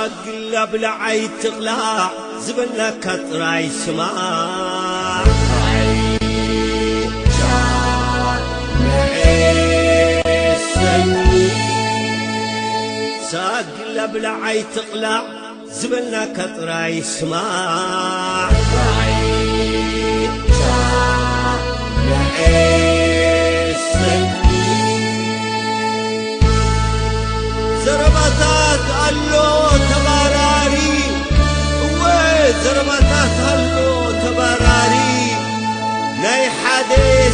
ሳግላ ብላዓይ ትቕላዕ ዝበልናካ ጥራይ ስማዕ። ሳግላ ብላዓይ ትቕላዕ ዝበልናካ ጥራይ ስማዕ። ዘረባታት ኣሎ ተባራሪ፣ እወ፣ ዘረባታት ኣሎ ተባራሪ። ናይ ሓደ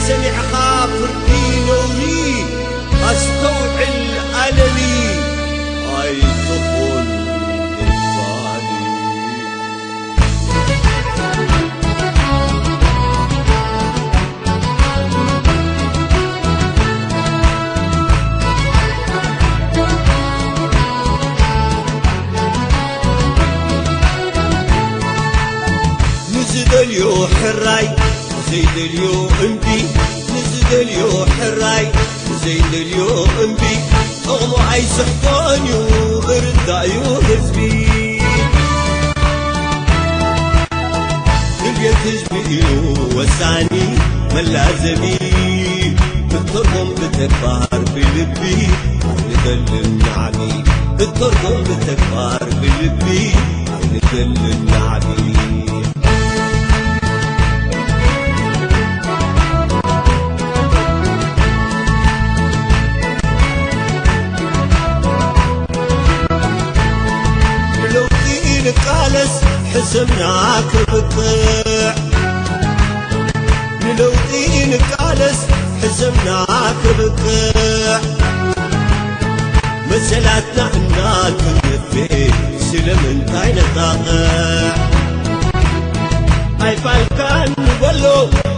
ሰሚዕኻ ፍርዲ ነውሪ፣ ኣስተውዕል ኣለሊ፣ ኣይትኹን ደፋሪ። ንዝደልዮ ሕራይ፣ ንዘይደልዮ እምቢ፣ ንዝደልዮ ሕራይ፣ ንዘይደልዮ እምቢ፣ ጥቕሙ ኣይስሕቶን እዩ፣ ርዳእ እዩ ህዝቢ። ድልየት ህዝቢ እዩ ወሳኒ መላዘቢ፣ ብትርጉም ብተግባር ብልቢ ኣይንደልን ናዕቢ፣ ብትርጉም ብተግባር ብልቢ ኣይንደልን ናዕቢ። ንለውጢ ንቃለስ ሕሰምና ክብቅዕ፣ ንለውጢ ንቃለስ ሕሰምና ክብቅዕ፣ መሰላትና እናትንፌ ስለምንታይ ነጣቕዕ? ኣይፋልካን ንበሎ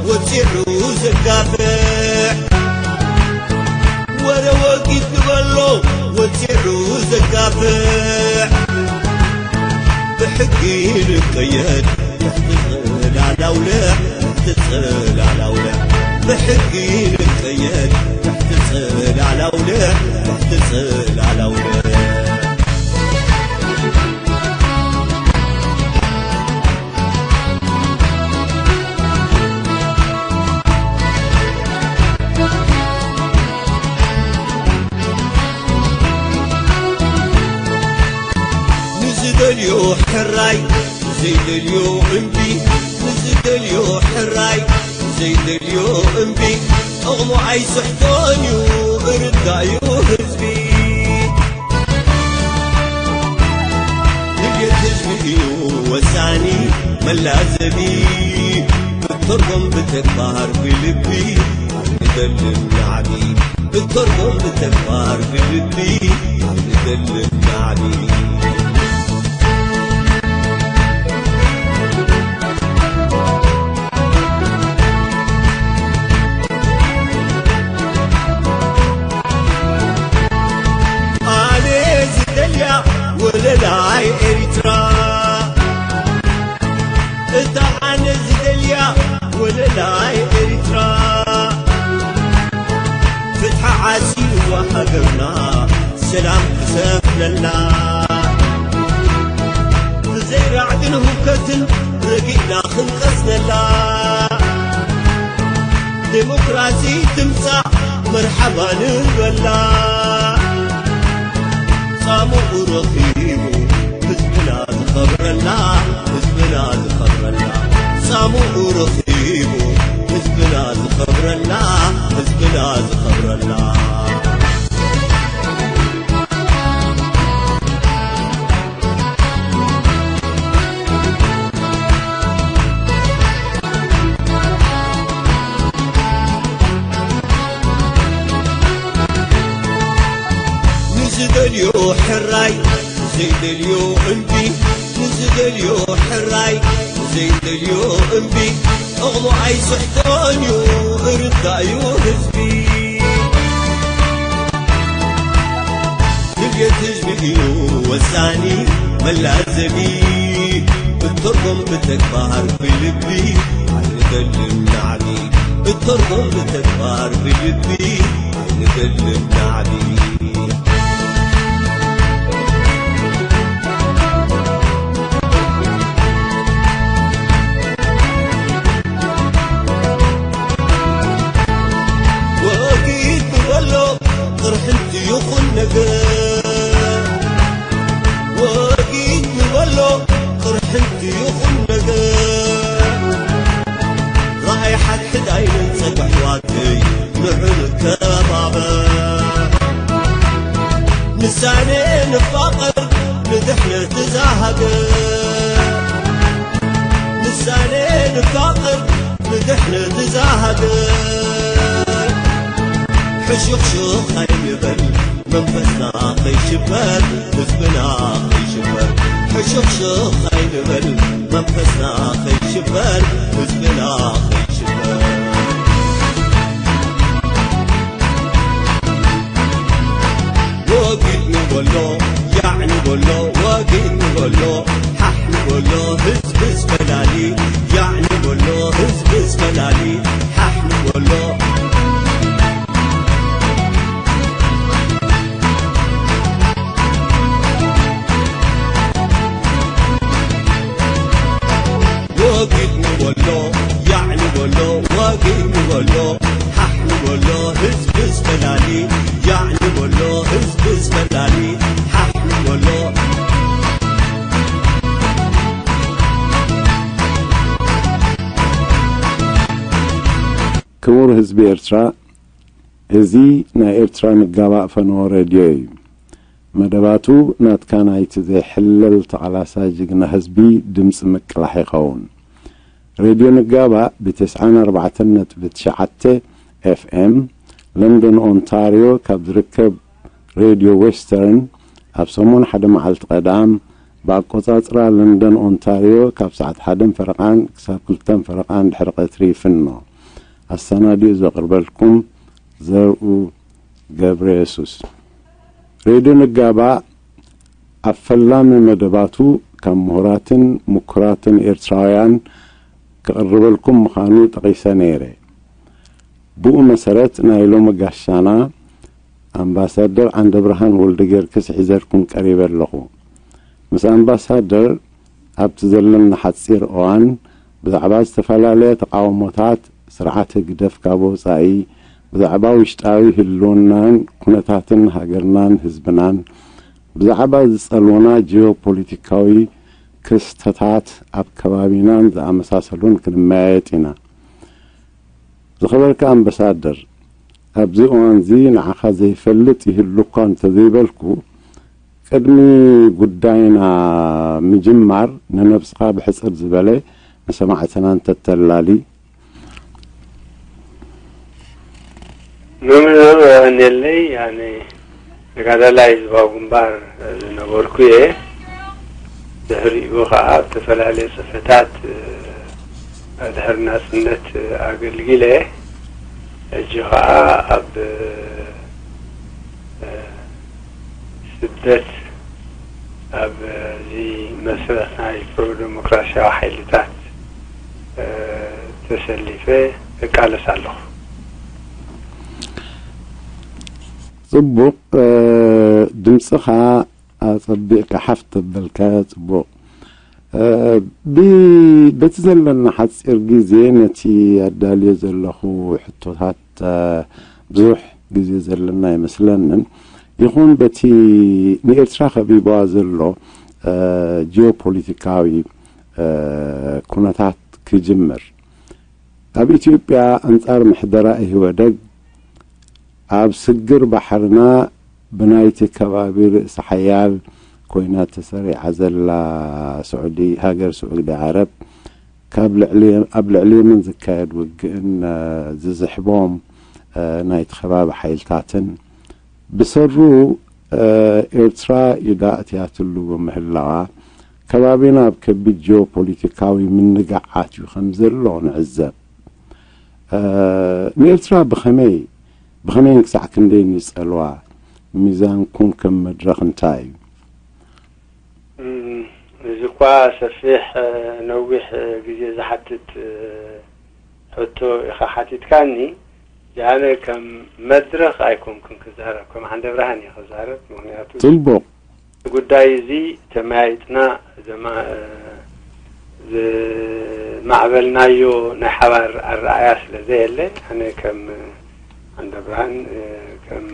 ወፂዑ ዘጋፍዕ፣ ወረ ወጊድ ንበሎ ወፂዑ ዘጋፍዕ፣ ብሕጊ ንቀየድ ትሕቲ ጽላል ኣውልዕ፣ ትሕቲ ጽላል ኣውልዕ፣ ብሕጊ ንቀየድ ትሕቲ ጽላል ኣውልዕ፣ ትሕቲ ጽላል ኣውልዕ። ንዝደልዮ ሕራይ፣ ንዘይደልዮ እምቢ፣ ንዝደልዮ ሕራይ፣ ንዘይደልዮ እምቢ፣ ጥቕሙ ኣይስሕቶን እዩ፣ ርዳእ እዩ ህዝቢ። ድልየት ህዝቢ እዩ ወሳኒ መላዘቢ፣ ብትርጉም ብተግባር ብልቢ ኣይንደልን ናዕቢ፣ ብትርጉም ብተግባር ብልቢ ኣይንደልን ናዕቢ። ኣነ ዝደልያ ወለላይ ኤሪትራ፣ እታ ኣነ ዝደልያ ወለላይ ኤሪትራ፣ ፍትሒ ዓሲልዋ ሃገርና፣ ሰላም ክሰፍነልና፣ ብዘይ ራዕድን ሁከትን ረጊእና ክንቀስነላ፣ ዴሞክራሲ ትምጻእ መርሓባ ንበላ። ጻምኡ ረኺቡ ህዝብና ዝኸብረላ፣ ህዝብና ዝኸብረላ። ጻምኡ ረኺቡ ህዝብና ዝኸብረላ፣ ህዝብና ዝኸብረላ። ንዝደልዮ ሕራይ፣ ዘይደልዮ እምቢ፣ ንዝደልዮ ሕራይ፣ ዘይደልዮ እምቢ፣ ጥቕሙ ኣይስሕቶን እዩ፣ ርዳእ እዩ ህዝቢ። ድልየት ህዝቢ እዩ ወሳኒ መላዘቢ፣ ብትርጉም ብተግባር ብልቢ ኣይንደልን ናዕቢ፣ ብትርጉም ብተግባር ብልቢ ኣይንደልን ናዕቢ። ነገር ወጊድ ንበሎ ቅርሕንቲ ይኹን ነገር ራእይ ሓድሕድ ኣይንንጸግ ኣሕዋተይ ንዑ ንከባበር ንሳነ ንፋቐር ንድሕነት እዛ ሃገር ንሳነ ንፋቐር ንድሕነት እዛ ሃገር ሕሹኽሹኽ ኣይንበል መንፈስና ከይሽበር ህዝብና ከይሽበር ሕሹኽሹኽ ኣይንበል መንፈስና ከይሽበር ህዝብና ከይሽበር ወጊድ ንበሎ ያዕ ንበሎ ወጊድ ንበሎ ሓሕ ንበሎ ህዝቢ ዝፈላሊ ያዕ ንበሎ ህዝቢ ዝፈላሊ ሓሕ ንበሎ ወጊድ ንበሎ ያዕ ንበሎ ወጊድ ንበሎ ሓሕ ንበሎ ህዝቢ ዝፈላሊ ያዕ ንበሎ ህዝቢ ዝፈላሊ ሓሕ ንበሎ ክቡር ህዝቢ ኤርትራ፣ እዚ ናይ ኤርትራ ንጋባእ ፈነወ ሬድዮ እዩ። መደባቱ ናትካ ናይቲ ዘይሕለል ተቓላሳይ ጅግና ህዝቢ ድምጺ ምቅላሕ ይኸውን። ሬድዮ ንጋባእ ብተስዓን ኣርባዕተን ነጥቢ ትሽዓተ ኤፍኤም ለንደን ኦንታርዮ ካብ ዝርከብ ሬድዮ ዌስተርን ኣብ ሰሙን ሓደ መዓልቲ ቀዳም ብኣቆጻጽራ ለንደን ኦንታርዮ ካብ ሰዓት ሓደን ፈረቓን ክሳብ ክልተን ፈረቓን ድሕሪ ቀትሪ ይፍኖ። ኣሰናዲኡ ዘቕርበልኩም ዘርኡ ገብረየሱስ። ሬድዮ ንጋባእ ኣብ ፈላሚ መደባቱ ካብ ምሁራትን ምኩራትን ኤርትራውያን ክቕርበልኩም ምዃኑ ጠቒሰ ነይረ። ብኡ መሰረት ናይ ሎሚ ጋሻና ኣምባሳደር ዓንደብርሃን ወልደጊዮርጊስ ሒዘልኩም ቀሪበ ኣለኹ። ምስ ኣምባሳደር ኣብቲ ዘለና ሓጺር እዋን ብዛዕባ ዝተፈላለየ ተቓውሞታት ስርዓት ህግደፍ ካብ ወጻኢ፣ ብዛዕባ ውሽጣዊ ህልውናን ኩነታትን ሃገርናን ህዝብናን፣ ብዛዕባ ዝጸልውና ጂኦፖለቲካዊ ክስተታት ኣብ ከባቢናን ዝኣመሳሰሉን ክንመያየጥ ኢና። ዝኸበርካ ኣምበሳደር፣ ኣብዚ እዋንዚ ንዓኻ ዘይፈልጥ ይህሉ እኳ እንተዘይበልኩ፣ ቅድሚ ጉዳይና ምጅማር ንነብስኻ ብሕጽር ዝበለ ንሰማዕትና እንተተላሊ። መምህር የቐንየለይ። ኣነ ተጋዳላይ ህዝባዊ ግንባር ዝነበርኩ እየ። ድሕሪኡ ኸዓ ኣብ ዝተፈላለየ ጽፍሕታት ድሕሪ ናጽነት ኣገልጊለ። ሕጂ ኸዓ ኣብ ስደት ኣብዚ መስርሕ ናይ ፕሮ ዴሞክራሲያዊ ሓይልታት ተሰሊፈ እቃለስ ኣለኹ። ጽቡቕ። ድምጽኻ ኣጸቢቕካ ሓፍ ተበልካዮ ጽቡቕ። በቲ ዘለና ሓጺር ግዜ ነቲ ኣዳልዮ ዘለኹ ሕቶታት ብዙሕ ግዜ ዘለና ኣይመስለንን። ይኹን በቲ ንኤርትራ ከቢብዋ ዘሎ ጂኦፖለቲካዊ ኩነታት ክጅምር። ኣብ ኢትዮጵያ ኣንጻር ምሕደራ ኢህወደግ ኣብ ስግር ባሕርና ብናይቲ ከባቢ ርእሰ ሓያል ኮይና ተሰሪዓ ዘላ ስዑዲ፣ ሃገር ስዑዲ ዓረብ፣ ካብ ልዕሊ፣ ኣብ ልዕሊ የመን ዝካየድ ውግእን ዝዝሕቦም ናይቲ ከባቢ ሓይልታትን ብሰሩ ኤርትራ ኢዳ ኣትያትሉ ብምህላዋ፣ ከባቢና ኣብ ከቢድ ጂኦፖለቲካዊ ምንጋዓት እዩ ከም ዘሎ ንዕዘብ። ንኤርትራ ብኸመይ፣ ብኸመይን ክሳዕ ክንደይን ይጸልዋ? ሚዛንኩም ከም መድረኽ እንታይ እዩ? እዚ እኳ ሰፊሕ ነዊሕ ግዜ ዝሓትት ሕቶ ኢኻ ሓቲትካኒ። ኣነ ከም መድረኽ ኣይኮንኩን ክዛረብ፣ ከም ዓንደ ብርሃን እየ ክዛረብ። ምኽንያቱ ጽቡቕ። እቲ ጉዳይ እዚ ተመያይጥና ዘማዕበልናዮ ናይ ሓባር ኣረኣእያ ስለ ዘየለ፣ ኣነ ከም ዓንደ ብርሃን ከም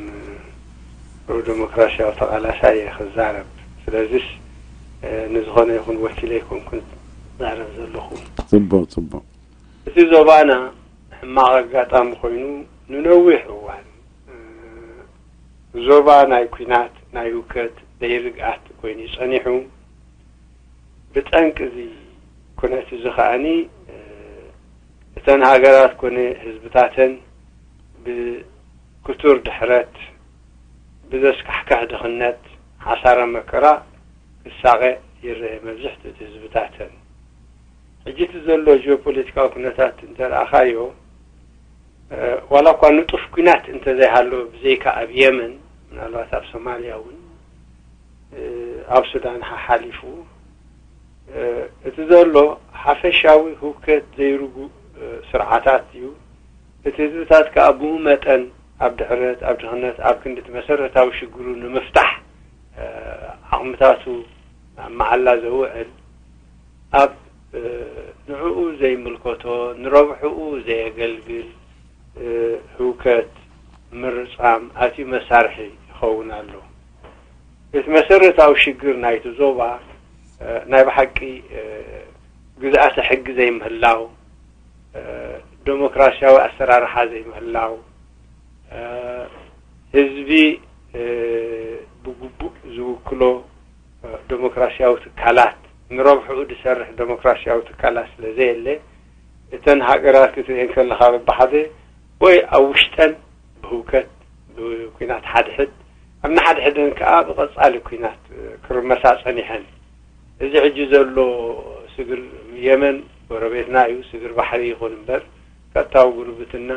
ፕሮደሞክራሲያዊ ተቓላሳይ እየ ክዛረብ። ስለዚስ፣ እ፣ ንዝኾነ ይኹን ወኪለ ኣይኮንኩን ዛረብ ዘለኹ። ጽቡቕ፣ ጽቡቕ። እቲ ዞባና ሕማቕ ኣጋጣሚ ኮይኑ ንነዊሕ እዋን፣ እ፣ ዞባ ናይ ኲናት፣ ናይ ህውከት፣ ዘይርግኣት ኮይኑ ጸኒሑ። ብጠንቂ እዚ ኩነት እዚ ከኣኒ፣ እ፣ እተን ሃገራት ኮነ ህዝብታተን ብክቱር ድሕረት፣ ብዘስካሕክሕ ድኽነት፣ ሓሳረ መከራ ክሳቐ ይረአ መብዝሕትኡ እቲ ህዝብታተን። ሕጂ እቲ ዘሎ ጂኦፖለቲካዊ ኩነታት እንተረኣኻዮ፣ እ፣ ዋላ እኳ ንጡፍ ኲናት እንተዘይሃለወ፣ ብዘይካ ኣብ የመን፣ ምናልባት ኣብ ሶማልያ እውን፣ እ፣ ኣብ ሱዳን ሓሓሊፉ፣ እ፣ እቲ ዘሎ ሓፈሻዊ ህውከት ዘይርጉእ፣ እ፣ ስርዓታት እዩ። እቲ ህዝብታት ከኣ ብኡ መጠን ኣብ ድሕረት፣ ኣብ ድኽነት፣ ኣብ ክንዲ እቲ መሰረታዊ ሽግሩ ንምፍታሕ፣ እ፣ ዓቕምታቱ ኣብ መዓላ ዘውዕል፣ ኣብ፣ እ፣ ንዕኡ ዘይምልከቶ፣ ንረብሕኡ ዘየገልግል፣ እ፣ ህውከት፣ ምርጻም ኣትዩ መሳርሒ ይኸውን ኣሎ። እቲ መሰረታዊ ሽግር ናይቲ ዞባ፣ እ፣ ናይ ብሓቂ፣ እ፣ ግዝኣተ ሕጊ ዘይምህላው፣ እ፣ ደሞክራሲያዊ ኣሰራርሓ ዘይምህላው፣ እ፣ ህዝቢ፣ እ፣ ብግቡእ ዝውክሎ፣ እ፣ ደሞክራሲያዊ ትካላት፣ ንረብሕኡ ዝሰርሕ ደሞክራሲያዊ ትካላት ስለ ዘየለ፣ እተን ሃገራት ክትሪኤን ከለኻ፣ በብሓደ ወይ ኣብ ውሽጠን ብህውከት፣ ብኲናት ሓድሕድ፣ ኣብ ንሓድሕደን ከኣ ብቐጻሊ ኲናት ክርመሳ ጸኒሐን። እዚ ሕጂ ዘሎ ስግር የመን ጎረቤትና እዩ፣ ስግር ባሕሪ ይኹን እምበር፣ ቀጥታዊ ጉርብትና፣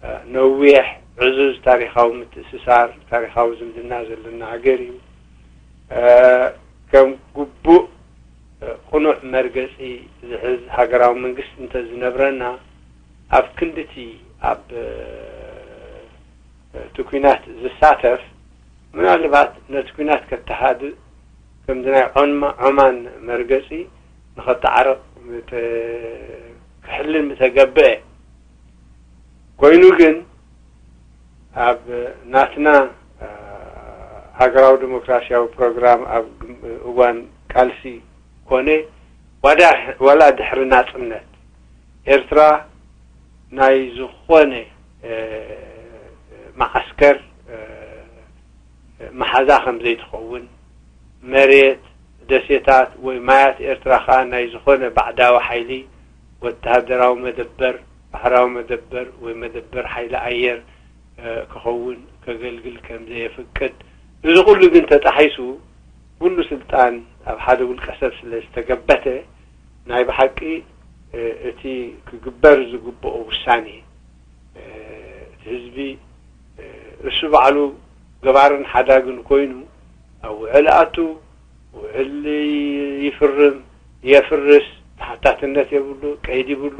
እ፣ ነዊሕ፣ ዕዙዝ ታሪኻዊ ምትእስሳር፣ ታሪኻዊ ዝምድና ዘለና ሃገር እዩ። እ፣ ከም ግቡእ፣ እ፣ ቅኑዕ መርገጺ ዝሕዝ ሃገራዊ መንግስቲ እንተዝነብረና፣ ኣብ ክንድቲ ኣብ፣ እ፣ እቲ ኲናት ዝሳተፍ፣ ምናልባት ነቲ ኲናት ከተሃድእ፣ ከምዚ ናይ ዖንማ-፣ ዖማን መርገጺ ንኸተዓርቕ ምተ-፣ ክሕልን ምተገብአ። ኮይኑ ግን፣ ኣብ ናትና፣ እ፣ ሃገራዊ ዲሞክራሲያዊ ፕሮግራም ኣብ ግም-፣ እዋን ቃልሲ ኮነ፣ ዋዳ-፣ ዋላ ድሕሪ ናጽነት፣ ኤርትራ ናይ ዝኾነ፣ እ፣ መዓስከር፣ እ፣ መሓዛ ከም ዘይትኸውን፣ መሬት፣ ደሴታት ወይ ማያት ኤርትራ ከኣ ናይ ዝኾነ ባዕዳዊ ሓይሊ ወተሃደራዊ መደበር፣ ባሕራዊ መደበር ወይ መደበር ሓይሊ ኣየር፣ እ፣ ክኸውን፣ ከገልግል ከም ዘየፍቅድ፣ እዚ ኩሉ ግን ተጣሒሱ፣ ኩሉ ስልጣን ኣብ ሓደ ውልቀ ሰብ ስለ ዝተገበተ፣ ናይ ብሓቂ፣ እ፣ እቲ ክግበር ዝግብኦ ውሳኔ፣ እ፣ እቲ ህዝቢ፣ እ፣ እሱ ባዕሉ ገባርን ሓዳግን ኮይኑ፣ ኣብ ውዕል ኣቱ፣ ውዕል ይፍርም፣ የፍርስ፣ ተሓታትነት የብሉ፣ ቀይዲ ይብሉ።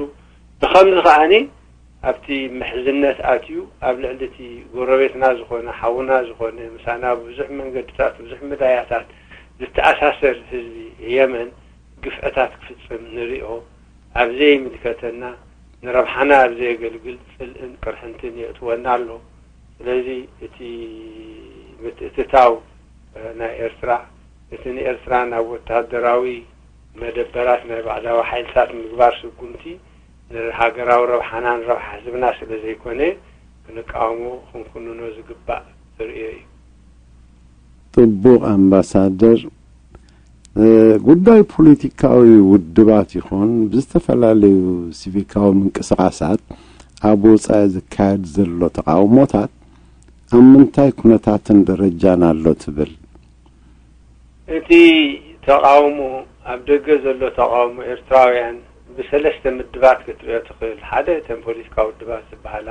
ብኸምዚ ከኣኒ ኣብቲ ምሕዝነት ኣትዩ፣ ኣብ ልዕሊ እቲ ጎረቤትና ዝኾነ፣ ሓውና ዝኾነ፣ ምሳና ብብዙሕ መንገድታት፣ ብዙሕ መዳያታት ዝተኣሳሰር ህዝቢ የመን ግፍዕታት ክፍጽም ንሪኦ። ኣብ ዘይምልከተና፣ ንረብሓና ኣብ ዘየገልግል ጽልእን ቅርሕንትን የእትወና ኣሎ። ስለዚ እቲ ምትእትታው፣ እ፣ ናይ ኤርትራ፣ እቲ ንኤርትራ ናብ ወተሃደራዊ መደበራት ናይ ባዕዳዊ ሓይልታት ምግባር ስጉምቲ ንሃገራዊ ረብሓናን ረብሓ ህዝብና ስለ ዘይኮነ፣ ክንቃወሞ ክንኩንኖ ዝግባእ ተርእዮ እዩ። ጽቡቕ ኣምባሳደር፣ እ፣ ጉዳይ ፖለቲካዊ ውድባት ይኹን ብዝተፈላለዩ ሲቪካዊ ምንቅስቓሳት ኣብ ወጻኢ ዝካየድ ዘሎ ተቓውሞታት ኣብ ምንታይ ኩነታትን ደረጃን ኣሎ ትብል? እቲ ተቓውሞ ኣብ ደገ ዘሎ ተቓውሞ ኤርትራውያን ብሰለስተ ምድባት ክትሪኦ ትኽእል። ሓደ እተን ፖለቲካዊ ውድባት ዝበሃላ፣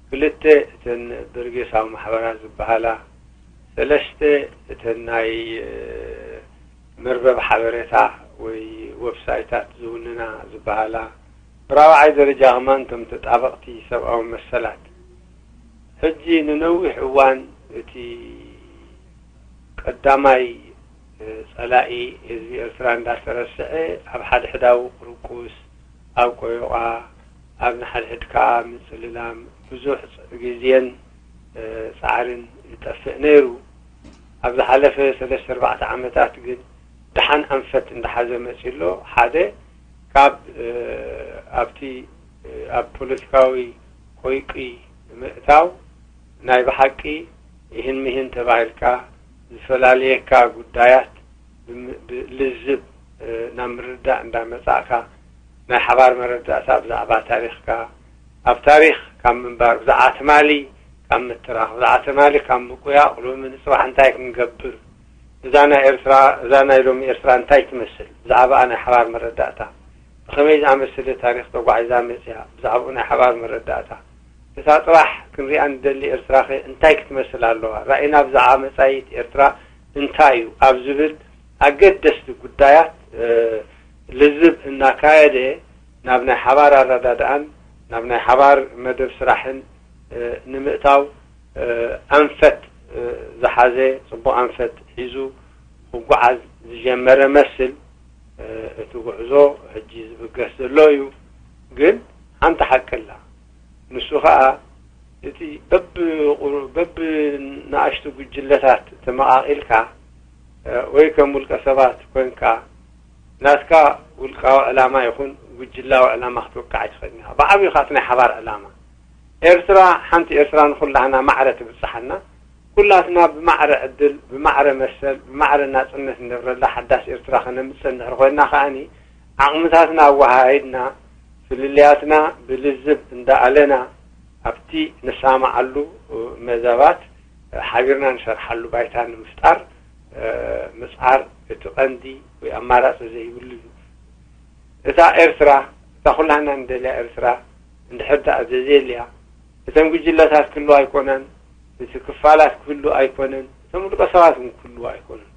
ክልተ እተን በርጌሳዊ ማሕበራት ዝበሃላ፣ ሰለስተ እተን ናይ፣ እ፣ መርበብ ሓበሬታ ወይ ዌብሳይታት ዝውንና ዝበሃላ፣ ብራብዓይ ደረጃ ከማን እቶም ተጣበቕቲ ሰብኣዊ መሰላት። ሕጂ ንነዊሕ እዋን እቲ ቀዳማይ፣ እ፣ ጸላኢ ህዝቢ ኤርትራ እንዳተረስዐ፣ ኣብ ሓድሕዳዊ ቁርቁስ፣ ኣብ ቆዮቓ፣ ኣብ ንሓድሕድ ከኣ ምጽልላም ብዙሕ ጽ-፣ ግዜን፣ እ፣ ጻዕርን ዝጠፍእ ነይሩ። ኣብ ዝሓለፈ ሰለስተ ኣርባዕተ ዓመታት ግን ደሓን ኣንፈት እንዳሓዘ መጺ ኣሎ። ሓደ ካብ ኣብቲ ኣብ ፖለቲካዊ ቆይቂ ምእታው ናይ ብሓቂ ይህን ምሂን ተባሂልካ ዝፈላልየካ ጉዳያት ብልዝብ ናብ ምርዳእ እንዳመጻእካ ናይ ሓባር መረዳእታ ብዛዕባ ታሪኽካ ኣብ ታሪኽ ካብ ምንባር ብዛዕባ ትማሊ ካብ ምትራኽ ብዛዕባ ትማሊ ካብ ምቁያቕ ሎሚ ንፅባሕ እንታይ ክንገብር እዛ ናይ ኤርትራ እዛ ናይ ሎሚ ኤርትራ እንታይ ትመስል ብዛዕባኣ ናይ ሓባር መረዳእታ ብኸመይ ዝኣመሰለ ታሪኽ ተጓዒዛ መፅያ ብዛዕባኡ ናይ ሓባር መረዳእታ እታ ፅባሕ ክንሪኣ ንደሊ ኤርትራ ኸ እንታይ ክትመስል ኣለዋ ራእይና ብዛዕባ መፃኢት ኤርትራ እንታይ እዩ ኣብ ዝብል ኣገደስቲ ጉዳያት ልዝብ እናካየደ ናብ ናይ ሓባር ኣረዳድኣን ናብ ናይ ሓባር መደብ ስራሕን ንምእታው ኣንፈት ዝሓዘ ፅቡቕ ኣንፈት ሒዙ ክጓዓዝ ዝጀመረ መስል እቲ ጉዕዞ ሕጂ ዝብገስ ዘሎ እዩ። ግን ሓንቲ ሓቂ ኣላ። ንሱ ኸኣ እቲ በብ ንኣሽቱ ጉጅለታት ተመቓቒልካ ወይ ከም ውልቀ ሰባት ኮንካ ናትካ ውልቃዊ ዕላማ ይኹን ጉጅላዊ ዕላማ ክትወቅዕ ኣይትኽእልን ኢኻ። ብዓብዩ ኻት ናይ ሓባር ዕላማ ኤርትራ ሓንቲ ኤርትራ ንኹላህና ማዕረ ትብጽሓና። ኩላትና ብማዕረ ዕድል፣ ብማዕረ መሰል፣ ብማዕረ ናጽነት ንነብረላ ሓዳስ ኤርትራ ከነምጽእ እንድሕር ኮይና ከኣኒ ዓቕምታትና ኣወሃሂድና ፍልልያትና ብልዝብ እንዳኣለና ኣብቲ ንሳማዓሉ መዛባት ሓቢርና ንሰርሓሉ ባይታ ንምፍጣር ምጽዓር እቲ ቀንዲ ወይ ኣማራጺ ዘይብሉ እዩ። እታ ኤርትራ እታ ኩላህና ንደልያ ኤርትራ እንድሕር ደኣ ዘዜልያ እተን ጉጅለታት ክህልዋ ኣይኮነን፣ እቲ ክፋላት ክህሉ ኣይኮነን፣ እቶም ውልቀ ሰባት እውን ክህልዋ ኣይኮኑን።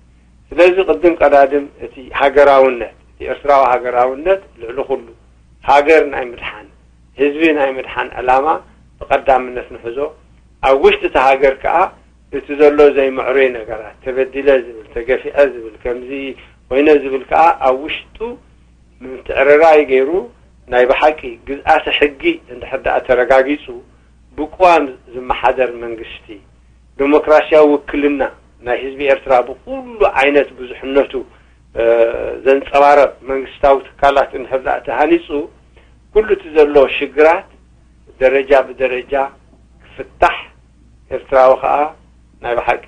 ስለዚ ቅድም ቀዳድም እቲ ሃገራውነት እቲ ኤርትራዊ ሃገራውነት ልዕሊ ኩሉ ሃገር ናይ ምድሓን ህዝቢ ናይ ምድሓን ዕላማ ብቐዳምነት ንሕዞ። ኣብ ውሽጢ እቲ ሃገር ከኣ እቲ ዘሎ ዘይምዕሩይ ነገራት ተበዲለ ዝብል ተገፊዐ ዝብል ከምዚ ኮይነ ዝብል ከኣ ኣብ ውሽጡ ምትዕርራይ ገይሩ ናይ ብሓቂ ግዝኣተ ሕጊ እንድሕር ደኣ ተረጋጊጹ ብቅዋም ዝመሓደር መንግስቲ ዲሞክራሲያዊ ውክልና ናይ ህዝቢ ኤርትራ ብኩሉ ዓይነት ብዙሕነቱ ዘንጸባረቕ መንግስታዊ ትካላት እንድሕር ደኣ ተሃኒጹ ኩሉ እቲ ዘሎ ሽግራት ደረጃ ብደረጃ ክፍታሕ ኤርትራዊ ከኣ ናይ ብሓቂ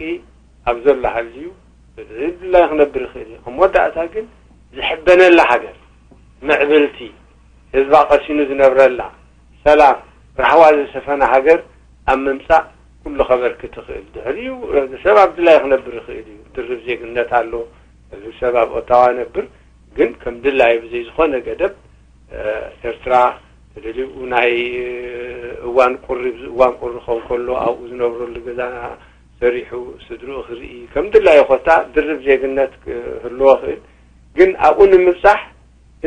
ኣብ ዘሎ ሃልዩ ብድላይ ክነብር ይኽእል እዩ። ኣብ መወዳእታ ግን ዝሕበነላ ሃገር፣ ምዕብልቲ፣ ህዝባ ቀሲኑ ዝነብረላ፣ ሰላም፣ ራህዋ ዝሰፈና ሃገር ኣብ ምምጻእ ኩሉ ከበርክት ይኽእል። ድሕሪኡ ሰብ ኣብ ድላይ ክነብር ይኽእል እዩ። ድርብ ዜግነት ኣሎ። እዚ ሰብ ኣብ ኦታዋ ነብር ግን ከም ድላዩ ብዘይ ዝኾነ ገደብ ኤርትራ ተደሊኡ ናይ እዋን ቁሪ እዋን ቁሪ ክኸውን ከሎ ኣብኡ ዝነብረሉ ገዛ ሰሪሑ ስድርኡ ክርኢ ከም ድላዩ ኮታ ድርብ ዜግነት ክህልዎ ክእል ግን ኣብኡ ንምብጻሕ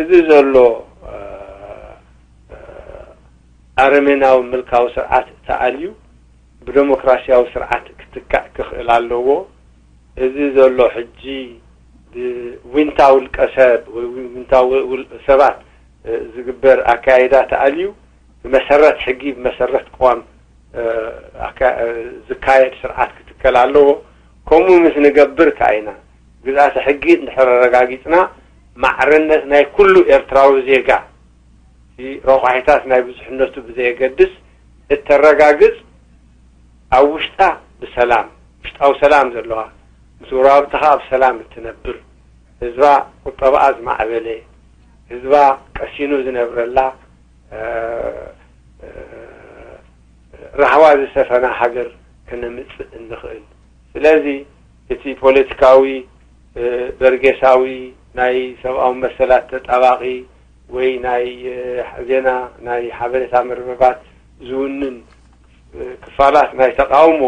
እዚ ዘሎ ኣረሜናዊ ምልካዊ ስርዓት ተኣልዩ ብደሞክራሲያዊ ስርዓት ክትካእ ክኽእል ኣለዎ። እዚ ዘሎ ሕጂ ብዊንታ ውልቀ ሰብ ወይ ዊንታ ውል- ሰባት ዝግበር ኣካይዳ ተኣልዩ ብመሰረት ሕጊ ብመሰረት ቅዋም ኣካ- ዝካየድ ስርዓት ክትከል ኣለዎ። ከምኡ ምስ ንገብር ከኣ ኢና ግዝኣተ ሕጊ እንድሕር ኣረጋጊጽና ማዕርነት ናይ ኩሉ ኤርትራዊ ዜጋ እቲ ረቋሒታት ናይ ብዙሕነቱ ብዘየገድስ እተረጋግጽ ኣብ ውሽጣ ብሰላም ውሽጣዊ ሰላም ዘለዋ ምስ ጎረባብታ ከኣ ብሰላም እትነብር ህዝባ ቁጠባኣ ዝማዕበለ ህዝባ ቀሲኑ ዝነብረላ ራህዋ ዝሰፈና ሃገር ከነምጽእ እንኽእል። ስለዚ እቲ ፖለቲካዊ በርጌሳዊ ናይ ሰብኣዊ መሰላት ተጣባቒ ወይ ናይ ዜና ናይ ሓበሬታ መርበባት ዝውንን ክፋላት ናይ ተቃውሞ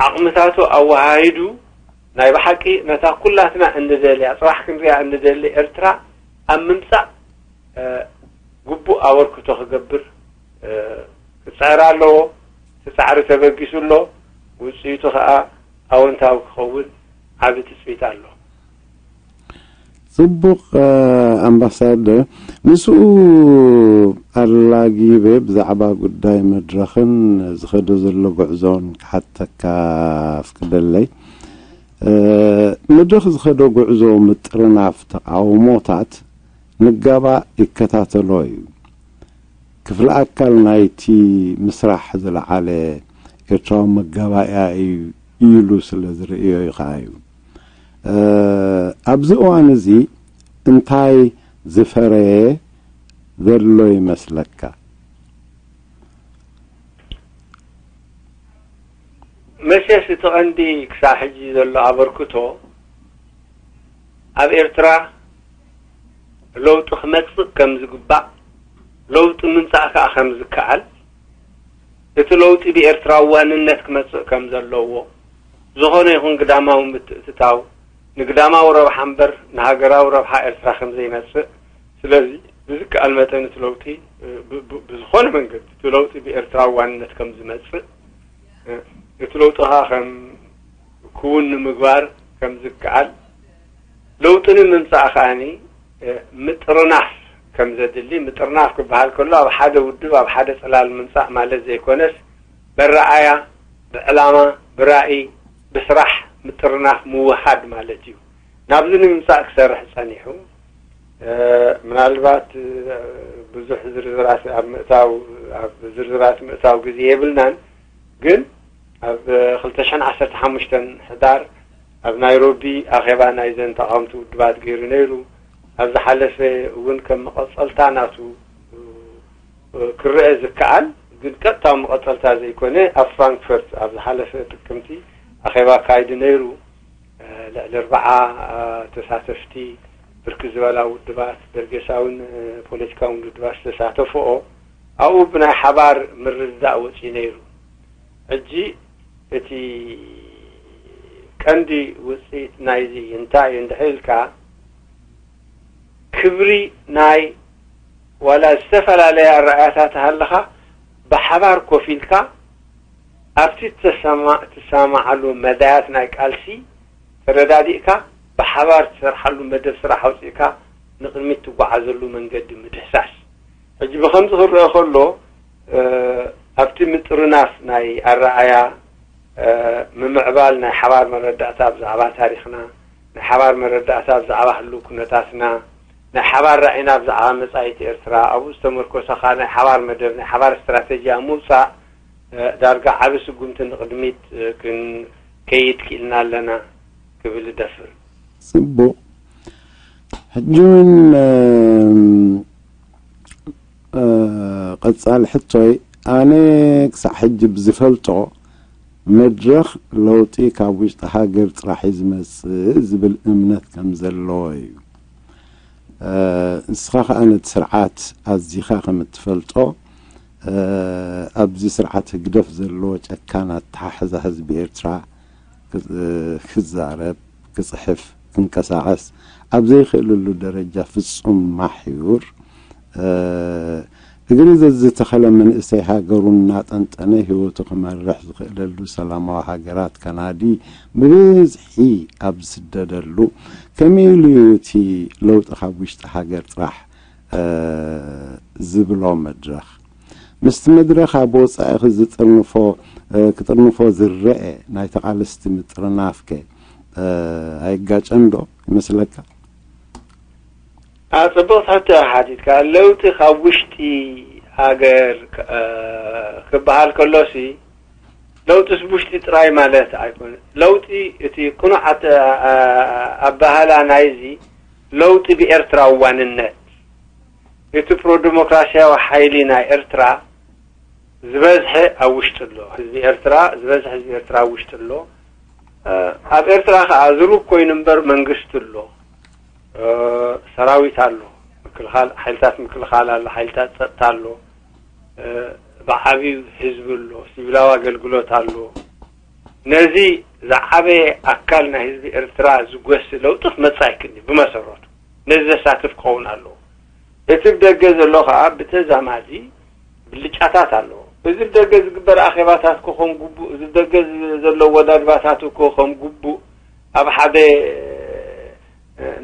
ዓቕምታቱ ኣወሃሂዱ ናይ ብሓቂ ነታ ኩላትና እንደደልያ ጽባሕ ክንሪኣ እንደደሊ ኤርትራ ኣብ ምምጻእ ግቡእ ኣበርክቶ ክገብር ክጽዕር ኣለዎ። እቲ ጻዕሪ ተበጊሱ ኣሎ። ውጽኢቱ ከኣ ኣወንታዊ ክኸውን ዓቢ ትጽቢት ኣሎ። ጽቡቕ ኣምባሳደር፣ ምስኡ ኣላጊበ ብዛዕባ ጉዳይ መድረኽን ዝኸዶ ዘሎ ጉዕዞን ክሓተካ ኣፍቅደለይ። መድረኽ ዝኸዶ ጉዕዞ ምጥርናፍ ተቃውሞታት ንጋባእ ይከታተሎ እዩ። ክፍሊ ኣካል ናይቲ ምስራሕ ዝለዓለ ኤርትራዊ መጋባእያ እዩ ኢሉ ስለ ዝርእዮ እዩ ከኣ እዩ። ኣብዚ እዋን እዚ እንታይ ዝፈረየ ዘሎ ይመስለካ? መቸስ እቲ ቀንዲ ክሳብ ሕጂ ዘሎ ኣበርክቶ ኣብ ኤርትራ ለውጢ ክመጽእ ከም ዝግባእ፣ ለውጢ ምምጻእ ከኣ ከም ዝከኣል፣ እቲ ለውጢ ብኤርትራዊ ዋንነት ክመጽእ ከም ዘለዎ፣ ዝኾነ ይኹን ግዳማዊ ምትእትታው ንግዳማዊ ረብሓ እምበር ንሃገራዊ ረብሓ ኤርትራ ከም ዘይመጽእ፣ ስለዚ ብዝከኣል መጠን እቲ ለውጢ ብዝኾነ መንገዲ እቲ ለውጢ ብኤርትራዊ ዋንነት ከም ዝመጽእ፣ እቲ ለውጢ ከኣ ከም ክውን ንምግባር ከም ዝከኣል፣ ለውጢ ንምምጻእ ከኣ ምጥርናፍ ከም ዘድሊ፣ ምጥርናፍ ክበሃል ከሎ ኣብ ሓደ ውድብ ኣብ ሓደ ጽላል ምምጻእ ማለት ዘይኮነስ፣ በረኣያ፣ ብዕላማ፣ ብራእይ፣ ብስራሕ ምጥርናፍ ምውሃድ ማለት እዩ። ናብዚ ንምምጻእ ክሰርሕ ጸኒሑ። ምናልባት ብዙሕ ዝርዝራት ኣብ ምእታው ኣብ ዝርዝራት ምእታው ግዜ የብልናን፣ ግን ኣብ ክልተ ሽሕን ዓሰርተ ሓሙሽተን ሕዳር ኣብ ናይሮቢ ኣኼባ ናይዘን ተቓወምቲ ውድባት ገይሩ ነይሩ። ኣብ ዝሓለፈ እውን ከም መቐጸልታ ናቱ ክረአ ዝከኣል፣ ግን ቀጥታዊ መቐጸልታ ዘይኮነ፣ ኣብ ፍራንክፈርት ኣብ ዝሓለፈ ጥቅምቲ ኣኼባ ኣካይዱ ነይሩ። ልዕሊ ኣርብዓ ተሳተፍቲ፣ ብርክት ዝበላ ውድባት፣ በርጌሳውን ፖለቲካውን ውድባት ዝተሳተፍኦ፣ ኣብኡ ብናይ ሓባር ምርድዳእ ወጺኡ ነይሩ። ሕጂ እቲ ቀንዲ ውጽኢት ናይዚ እንታይ እዩ እንድሕር ኢልካ፣ ክብሪ ናይ ዋላ ዝተፈላለያ ኣረኣእያታት ሃለኻ፣ ብሓባር ኮፍ ኢልካ ኣብቲ ትሰማ- ትሰማማዓሉ መዳያት ናይ ቃልሲ ተረዳዲእካ፣ ብሓባር ትሰርሓሉ መደብ ስራሕ ኣውጺእካ ንቕድሚት ትጓዓዘሉ መንገዲ ምድህሳስ። ሕጂ ብኸምዚ ክረአ ከሎ፣ ኣብቲ ምጥርናፍ ናይ ኣረኣእያ፣ ምምዕባል ናይ ሓባር መረዳእታ ብዛዕባ ታሪኽና፣ ናይ ሓባር መረዳእታ ብዛዕባ ህሉው ኩነታትና፣ ናይ ሓባር ራእይና ብዛዕባ መጻኢት ኤርትራ፣ ኣብኡ ዝተመርኮሰ ከኣ ናይ ሓባር መደብ፣ ናይ ሓባር ስትራተጂ ኣብ ምውጻእ፣ ዳርጋ ዓቢ ስጉምቲ ንቕድሚት ክንከይድ ክኢልና ኣለና ክብል እደፍር። ጽቡቕ። ሕጂ እውን ቀጻሊ ሕቶይ፣ ኣነ ክሳዕ ሕጂ ብዝፈልጦ መድረኽ ለውጢ ካብ ውሽጢ ሃገር ጥራሕ እዩ ዝመጽእ ዝብል እምነት ከም ዘለዎ እዩ። ንስኻ ከኣ ነቲ ስርዓት ኣዚኻ ከም እትፈልጦ፣ ኣብዚ ስርዓት ህግደፍ ዘሎ ጨካን ኣተሓሕዛ ህዝቢ ኤርትራ ክዛረብ፣ ክጽሕፍ፣ ክንቀሳቐስ ኣብ ዘይክእለሉ ደረጃ ፍጹም ማሕዩር፣ እግሪ ዘዝተኸለ መንእሰይ ሃገሩ እናጠንጠነ ህይወቱ ክመርሕ ዝኽእለሉ ሰላማዊ ሃገራት ከናዲ ብብዝሒ ኣብ ዝስደደሉ፣ ከመይ ኢሉ እዩ እቲ ለውጢ ካብ ውሽጢ ሃገር ጥራሕ ዝብሎ መድረኽ? ምስቲ መድረኽ ኣብ ወጻኢ ዝጥርንፎ ክጥርንፎ ዝረአ ናይ ተቓለስቲ ምጥርናፍከ ኣይጋጨን ዶ ይመስለካ? ጽቡቕ ሕቶ ሓቲትካ። ለውጢ ካብ ውሽጢ ሃገር ክበሃል ከሎሲ ለውጢስ ብውሽጢ ጥራይ ማለት ኣይኮነን። ለውጢ እቲ ቅኑዕ ኣበሃህላ ናይዚ ለውጢ ብኤርትራዊ ዋንነት፣ እቲ ፕሮዲሞክራስያዊ ሓይሊ ናይ ኤርትራ ዝበዝሐ ኣብ ውሽጢ ኣሎ። ህዝቢ ኤርትራ ዝበዝሐ ህዝቢ ኤርትራ ኣብ ውሽጢ ኣሎ። ኣብ ኤርትራ ከኣ ዝሩግ ኮይኑ እምበር መንግስቲ ኣሎ። ሰራዊት ኣሎ፣ ምክልኻል ሓይልታት ምክልኻል ኣሎ፣ ሓይልታት ጸጥታ ኣሎ፣ ብዓቢዩ ህዝቢ ኣሎ፣ ሲቪላዊ ኣገልግሎት ኣሎ። ነዚ ዝዓበየ ኣካል ናይ ህዝቢ ኤርትራ ዝጎሲ ለውጢ ክመጽእ ኣይክእልን እዩ። ብመሰረቱ ነዚ ዘሳትፍ ክኸውን ኣለዎ። እቲ ብደገ ዘሎ ከኣ ብተዛማዲ ብልጫታት ኣለዎ። እዚ ብደገ ዝግበር ኣኼባታት ኮ ከም ግቡእ፣ እዚ ብደገ ዘሎ ወዳድባታት ኮ ከም ግቡእ ኣብ ሓደ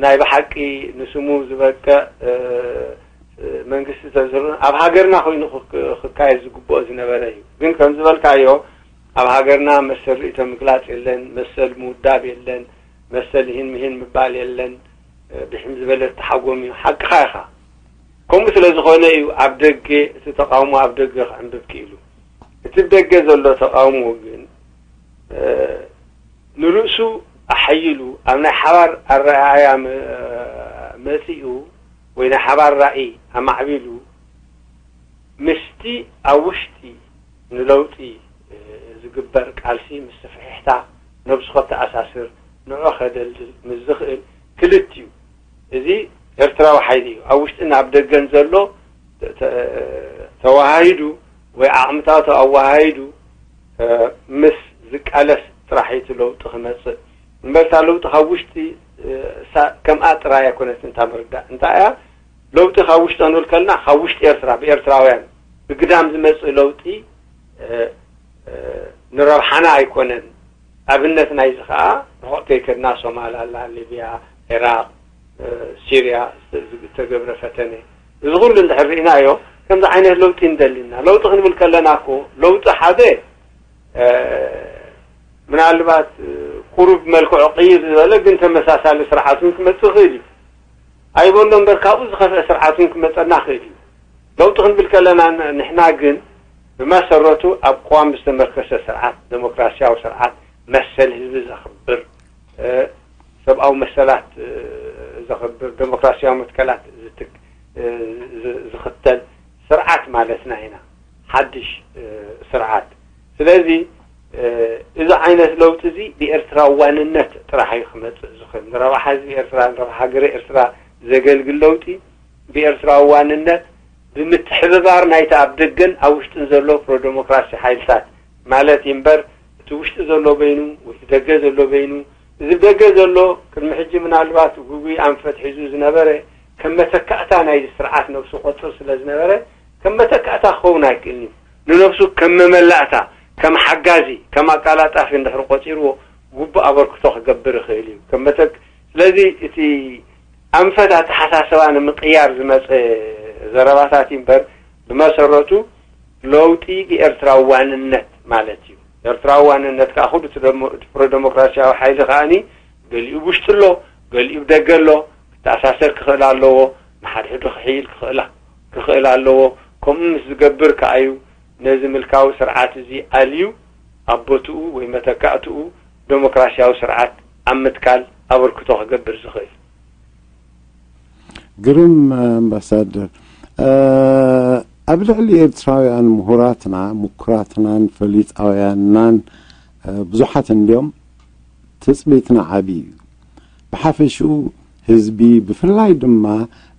ናይ ብሓቂ ንስሙ ዝበቅዕ መንግስቲ ተዝህሉ ኣብ ሃገርና ኮይኑ ክካየድ ዝግብኦ ዝነበረ እዩ። ግን ከም ዝበልካዮ ኣብ ሃገርና መሰል ርእይቶ ምግላጽ የለን፣ መሰል ምውዳብ የለን፣ መሰል ይህን ምሂን ምባል የለን። ብሕም ዝበለ ተሓጎም እዩ። ሓቅኻ ኢኻ። ከምኡ ስለ ዝኾነ እዩ ኣብ ደገ እቲ ተቃውሞ ኣብ ደገ ክዕንብብ ክኢሉ። እቲ ደገ ዘሎ ተቃውሞ ግን ንርእሱ ኣሐይሉ ኣብ ናይ ሓባር ኣረኣእያ መጺኡ ወይ ናይ ሓባር ራእይ ኣማዕቢሉ ምስቲ ኣብ ውሽጢ ንለውጢ ዝግበር ቃልሲ ምስ ስፍሕሕታ ነብሱ ከተኣሳስር ንዑ ከደልድል ምስ ዝኽእል ክልቲኡ እዚ ኤርትራዊ ሓይሊ እዩ። ኣብ ውሽጥን ኣብ ደገን ዘሎ ተዋሃሂዱ ወይ ዓቕምታቱ ኣዋሃሂዱ ምስ ዝቃለስ ጥራሕ እቲ ለውጢ ክመጽእ እምበርታ ለውጢ ካብ ውሽጢ ከምኣ ጥራይ ኣይኮነትን እታ ምርዳእ። እንታይ እያ ለውጢ ካብ ውሽጢ ክንብል ከልና ካብ ውሽጢ ኤርትራ ብኤርትራውያን ብግዳም ዝመጽእ ለውጢ ንረብሓና ኣይኮነን። ኣብነት ናይዚ ከዓ ርሑቕ ከይከድና ሶማል ኣላ፣ ሊብያ፣ ዒራቕ፣ ሲርያ ዝተገብረ ፈተነ እዚ ኩሉ እንድሕር ርኢናዮ ከምዚ ዓይነት ለውጢ እንደሊና። ለውጢ ክንብል ከለና እኮ ለውጢ ሓደ ምናልባት ቁሩብ መልክዑ ቅይር ዝበለ ግን ተመሳሳሊ ስርዓት እውን ክመፅእ ይኽእል እዩ። ኣይበሎ እምበር ካብኡ ዝኸፍአ ስርዓት እውን ክመፀና ይኽእል እዩ። ለውጢ ክንብል ከለና ንሕና ግን ብመሰረቱ ኣብ ቅዋም ዝተመርከሰ ስርዓት፣ ደሞክራሲያዊ ስርዓት፣ መሰል ህዝቢ ዘኽብር፣ ሰብኣዊ መሰላት ዘኽብር፣ ደሞክራሲያዊ መትከላት ዝኽተል ስርዓት ማለትና ኢና። ሓድሽ ስርዓት። ስለዚ እዚ ዓይነት ለውጢ እዚ ብኤርትራ ዋንነት ጥራሕ እዩ ክመፅእ ዝኽእል። ንረብሓ ህዝቢ ኤርትራ፣ ንረብሓ ሃገረ ኤርትራ ዘገልግል ለውጢ ብኤርትራ ዋንነት ብምትሕብባር ናይቲ ኣብ ደገን ኣብ ውሽጥን ዘሎ ፕሮ-ደሞክራሲ ሓይልታት ማለት እዩ እምበር እቲ ውሽጢ ዘሎ በይኑ ወይ እቲ ደገ ዘሎ በይኑ፣ እዚ ደገ ዘሎ ቅድሚ ሕጂ ምናልባት ጉጉይ ኣንፈት ሒዙ ዝነበረ ከም መተካእታ ናይዚ ስርዓት ነብሱ ቆጽር ስለ ዝነበረ ከም መተካእታ ክኸውን ኣይክእልን እዩ። ንነብሱ ከም መመላእታ፣ ከም ሓጋዚ፣ ከም ኣቃላጣፊ እንድሕር ቆጺርዎ ግቡእ ኣበርክቶ ክገብር ይኽእል እዩ። ከም መተክ ስለዚ እቲ ኣንፈት ኣተሓሳስባ ንምቅያር ዝመፀ ዘረባታት እዩ እምበር ብመሰረቱ ለውጢ ብኤርትራዊ ዋንነት ማለት እዩ። ኤርትራዊ ዋንነት ከዓ ኩሉ እቲ ፕሮደሞክራሲያዊ ሓይሊ ከዓኒ ገሊኡ ብውሽጢ ኣሎ፣ ገሊኡ ብደገ ኣሎ። ክተኣሳሰር ክኽእል ኣለዎ፣ ንሓድሕዱ ክሕይል ክኽእል ኣለዎ። ከምኡ ምስ ዝገብር ከዓ እዩ ነዚ ምልካዊ ስርዓት እዚ ኣልዩ ኣብ ቦትኡ ወይ መተካእትኡ ደሞክራሲያዊ ስርዓት ኣብ ምትካል ኣበርክቶ ክገብር ዝኽእል። ግርም ኣምባሳደር፣ ኣብ ልዕሊ ኤርትራውያን ምሁራትና፣ ምኩራትናን ፈሊጣውያንናን ብዙሓት እንድዮም። ትጽቢትና ዓቢ እዩ። ብሓፈሽኡ ህዝቢ፣ ብፍላይ ድማ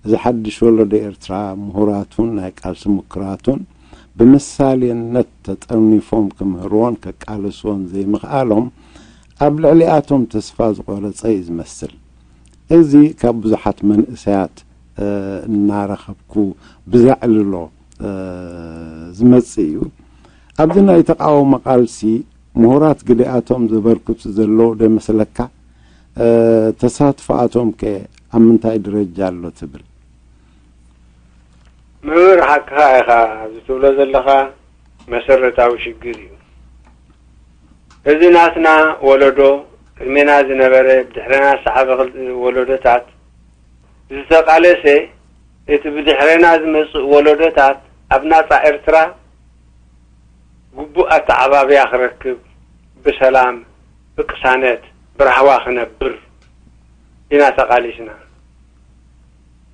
እዚ ሓድሽ ወለዶ ኤርትራ፣ ምሁራቱን ናይ ቃልሲ ምኩራቱን ብምሳሌነት ተጠርኒፎም ክምህርዎን ከቃልስዎን ዘይምኽኣሎም ኣብ ልዕሊኣቶም ተስፋ ዝቖረጸ እዩ ዝመስል። እዚ ካብ ብዙሓት መንእሰያት እናረኸብኩ ብዘዕልሎ ዝመጽእ እዩ። ኣብዚ ናይ ተቃውሞ ቃልሲ ምሁራት ግዲኣቶም ዘበርክቱ ዘለዉ ዶ ይመስለካ? ተሳትፎኣቶም ከ ኣብ ምንታይ ደረጃ ኣሎ ትብል? መምህር፣ ሓቅኻ ኢኻ። እዚ ትብሎ ዘለኻ መሰረታዊ ሽግር እዩ። እዚ ናትና ወለዶ፣ ቅድሜና ዝነበረ፣ ብድሕረና ዝሰዓበ ክል- ወለዶታት ዝተቓለሰ፣ እቲ ብድሕረና ዝመጽእ ወለዶታት ኣብ ናጻ ኤርትራ ግቡእ ኣተዓባብያ ክረክብ፣ ብሰላም፣ ብቅሳነት፣ ብራህዋ ክነብር ኢና ተቓሊስና።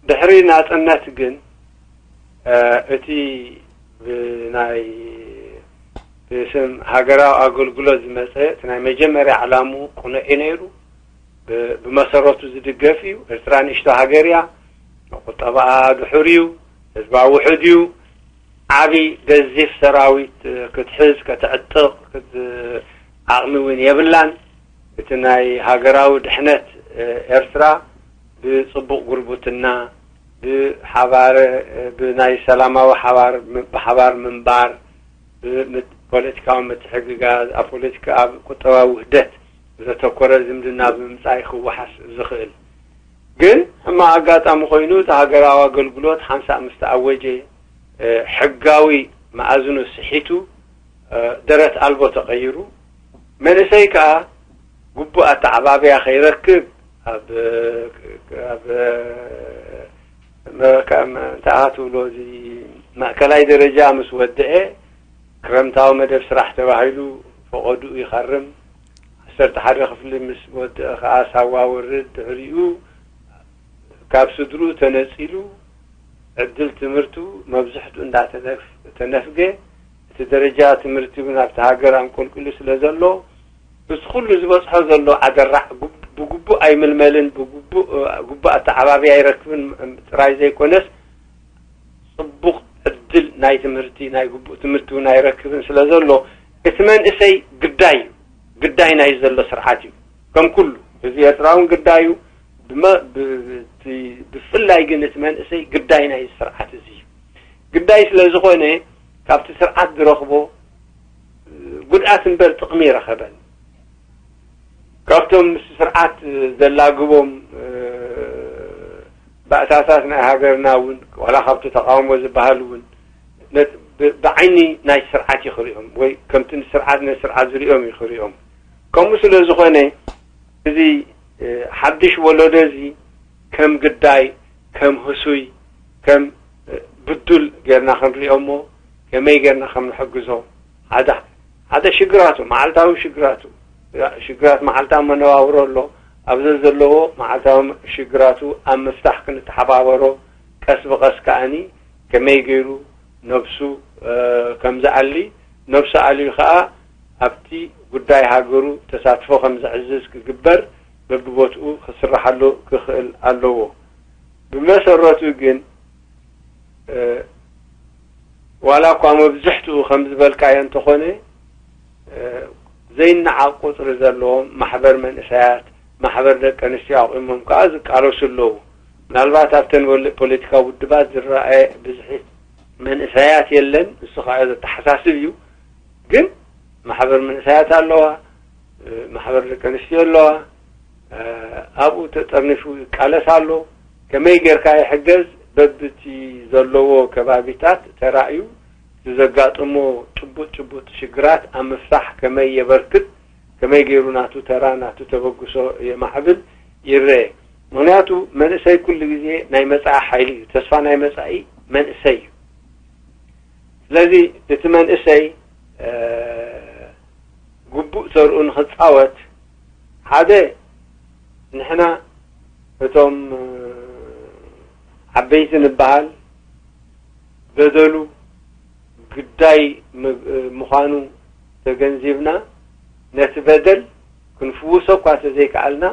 ድሕሪ ናጽነት ግን፣ እ፣ እቲ ብናይ፣ ብስም ሃገራዊ ኣገልግሎት ዝመጸ፣ እቲ ናይ መጀመርያ ዕላምኡ ቅኑዕ እዩ ነይሩ። ብ-፣ ብመሰረቱ ዝድገፍ እዩ። ኤርትራ ንእሽቶ ሃገር እያ። ቁጠባኣ ድሑር እዩ። ህዝባ ውሑድ እዩ። ዓቢ ገዚፍ ሰራዊት ክትሕዝ፣ ከተዕጥቕ፣ ክት-፣ ዓቕሚ እውን የብላን። እቲ ናይ ሃገራዊ ድሕነት ኤርትራ ብጽቡቕ ጉርብትና፣ ብሓባር፣ ብናይ ሰላማዊ ሓባር፣ ብሓባር ምንባር፣ ብምት-፣ ፖለቲካዊ ምትሕግጋዝ፣ ኣብ ፖለቲካ፣ ኣብ ቁጠባዊ ውህደት ዘተኮረ ዝምድና ብምምጻእ ክወሓስ ዝኽእል። ድማ ኣጋጣሚ ኮይኑ፣ እቲ ሃገራዊ ኣገልግሎት ሓንሳእ ምስ ተኣወጀ፣ እ፣ ሕጋዊ መኣዝኑ ስሒቱ፣ እ፣ ደረት ኣልቦ ተቐይሩ። መንእሰይ ከኣ ግቡእ ኣተዓባብያ ከይረክብ፣ ኣብ፣ ኣብ፣ መ-፣ ከ-፣ መ-፣ እንታይ ትብሎ፣ እዚ ማእከላይ ደረጃ ምስ ወድአ፣ ክረምታዊ መደብ ስራሕ ተባሂሉ ፈቐድኡ ይኸርም። ዓሰርተ ሓደ ክፍሊ ምስ ወድአ ከኣ ሳዋ ወርድ። ድሕሪኡ ካብ ስድርኡ ተነጺሉ፣ ዕድል ትምህርቱ መብዝሕትኡ እንዳተነፍ-፣ ተነፍገ፣ እቲ ደረጃ ትምህርቲ እውን ኣብቲ ሃገር ኣንቆልቂሉ ስለ ዘሎ፣ እዚ ኩሉ ዝበጽሖ ዘሎ ኣደራዕ ጉብ-፣ ብግቡእ ኣይምልመልን፣ ብግቡእ፣ እ፣ ግቡእ ኣተዓባብያ ኣይረክብን ጥራይ ዘይኮነስ፣ ጽቡቕ ዕድል ናይ ትምህርቲ፣ ናይ ግቡእ ትምህርቲ እውን ኣይረክብን ስለ ዘሎ፣ እቲ መንእሰይ ግዳይ እዩ። ግዳይ ናይ ዘሎ ስርዓት እዩ። ከም ኩሉ ህዝቢ ኤርትራ እውን ግዳዩ፣ ብመ-፣ ብ-፣ ብ-፣ እቲ ብፍላይ ግን እቲ መንእሰይ ግዳይ ናይ ስርዓት እዚ እዩ። ግዳይ ስለ ዝኾነ፣ ካብቲ ስርዓት ዝረኽቦ ጉድኣት እምበር ጥቕሚ ይረኸበን። ካብቶም ምስ ስርዓት ዘላግቦም፣ እ፣ ባእታታት ናይ ሃገርና እውን፣ ዋላ ካብቲ ተቃውሞ ዝበሃል እውን፣ ነት-፣ ብ-፣ ብዓይኒ ናይ ስርዓት እዩ ክሪኦም፣ ወይ ከምቲ ንስርዓት፣ ነቲ ስርዓት ዝሪኦም እዩ ክሪኦም። ከምኡ ስለ ዝኾነ፣ እዚ፣ እ፣ ሓድሽ ወለዶ እዚ ከም ግዳይ፣ ከም ህሱይ፣ ከም፣ እ፣ ብዱል ጌርና ክንሪኦ እሞ፣ ከመይ ጌርና ከም ንሕግዞ፣ ሓደ፣ ሓደ ሽግራቱ፣ መዓልታዊ ሽግራቱ፣ ሽግራት መዓልታዊ መነባብሮ ኣሎ። ኣብ ዘዘለዎ መዓልታዊ ሽግራቱ ኣብ ምፍታሕ ክንተሓባበሮ፣ ቀስ ብቐስ ከኣኒ ከመይ ገይሩ ነብሱ፣ እ፣ ከም ዝኣሊ፣ ነብሱ ኣልዩ ከኣ ኣብቲ ጉዳይ ሃገሩ ተሳትፎ ከም ዘዕዝዝ ክግበር በብቦትኡ ክስርሓሉ ክኽእል ኣለዎ። ብመሰረቱ ግን፣ እ፣ ዋላ እኳ መብዝሕትኡ ከም ዝበልካዮ እንተኾነ፣ እ፣ ዘይነዓቕ ቁጽሪ ዘለዎም ማሕበር መንእሰያት፣ ማሕበር ደቂ ኣንስትዮ ኣቑሞም ከኣ ዝቃለሱ ኣለዉ። ምናልባት ኣብተን ወል-፣ ፖለቲካዊ ውድባት ዝረኣየ ብዝሒ መንእሰያት የለን። ንሱ ከኣ ዘተሓሳስብ እዩ። ግን ማሕበር መንእሰያት ኣለዋ፣ ማሕበር ደቂ ኣንስትዮ ኣለዋ፣ ኣብኡ ተጠርኒፉ ይቃለስ ኣሎ። ከመይ ጌርካ ይሕገዝ? በብቲ ዘለዎ ከባቢታት ተራእዩ፣ እቲ ዘጋጥሞ ጭቡጥ ጭቡጥ ሽግራት ኣብ ምፍታሕ ከመይ የበርክት፣ ከመይ ገይሩ ናቱ ተራ፣ ናቱ ተበግሶ የማዕብል ይረአ። ምኽንያቱ መንእሰይ ኩሉ ግዜ ናይ መጻኢ ሓይሊ እዩ። ተስፋ ናይ መጻኢ መንእሰይ እዩ። ስለዚ እቲ መንእሰይ፣ እ፣ ግቡእ ተርኡ ንኽጻወት፣ ሓደ ንሕና እቶም፣ እ፣ ዓበይቲ ንበሃል በደሉ ግዳይ ም-፣ ምዃኑ ተገንዚብና፣ ነቲ በደል ክንፍውሶ እኳ ተዘይከኣልና፣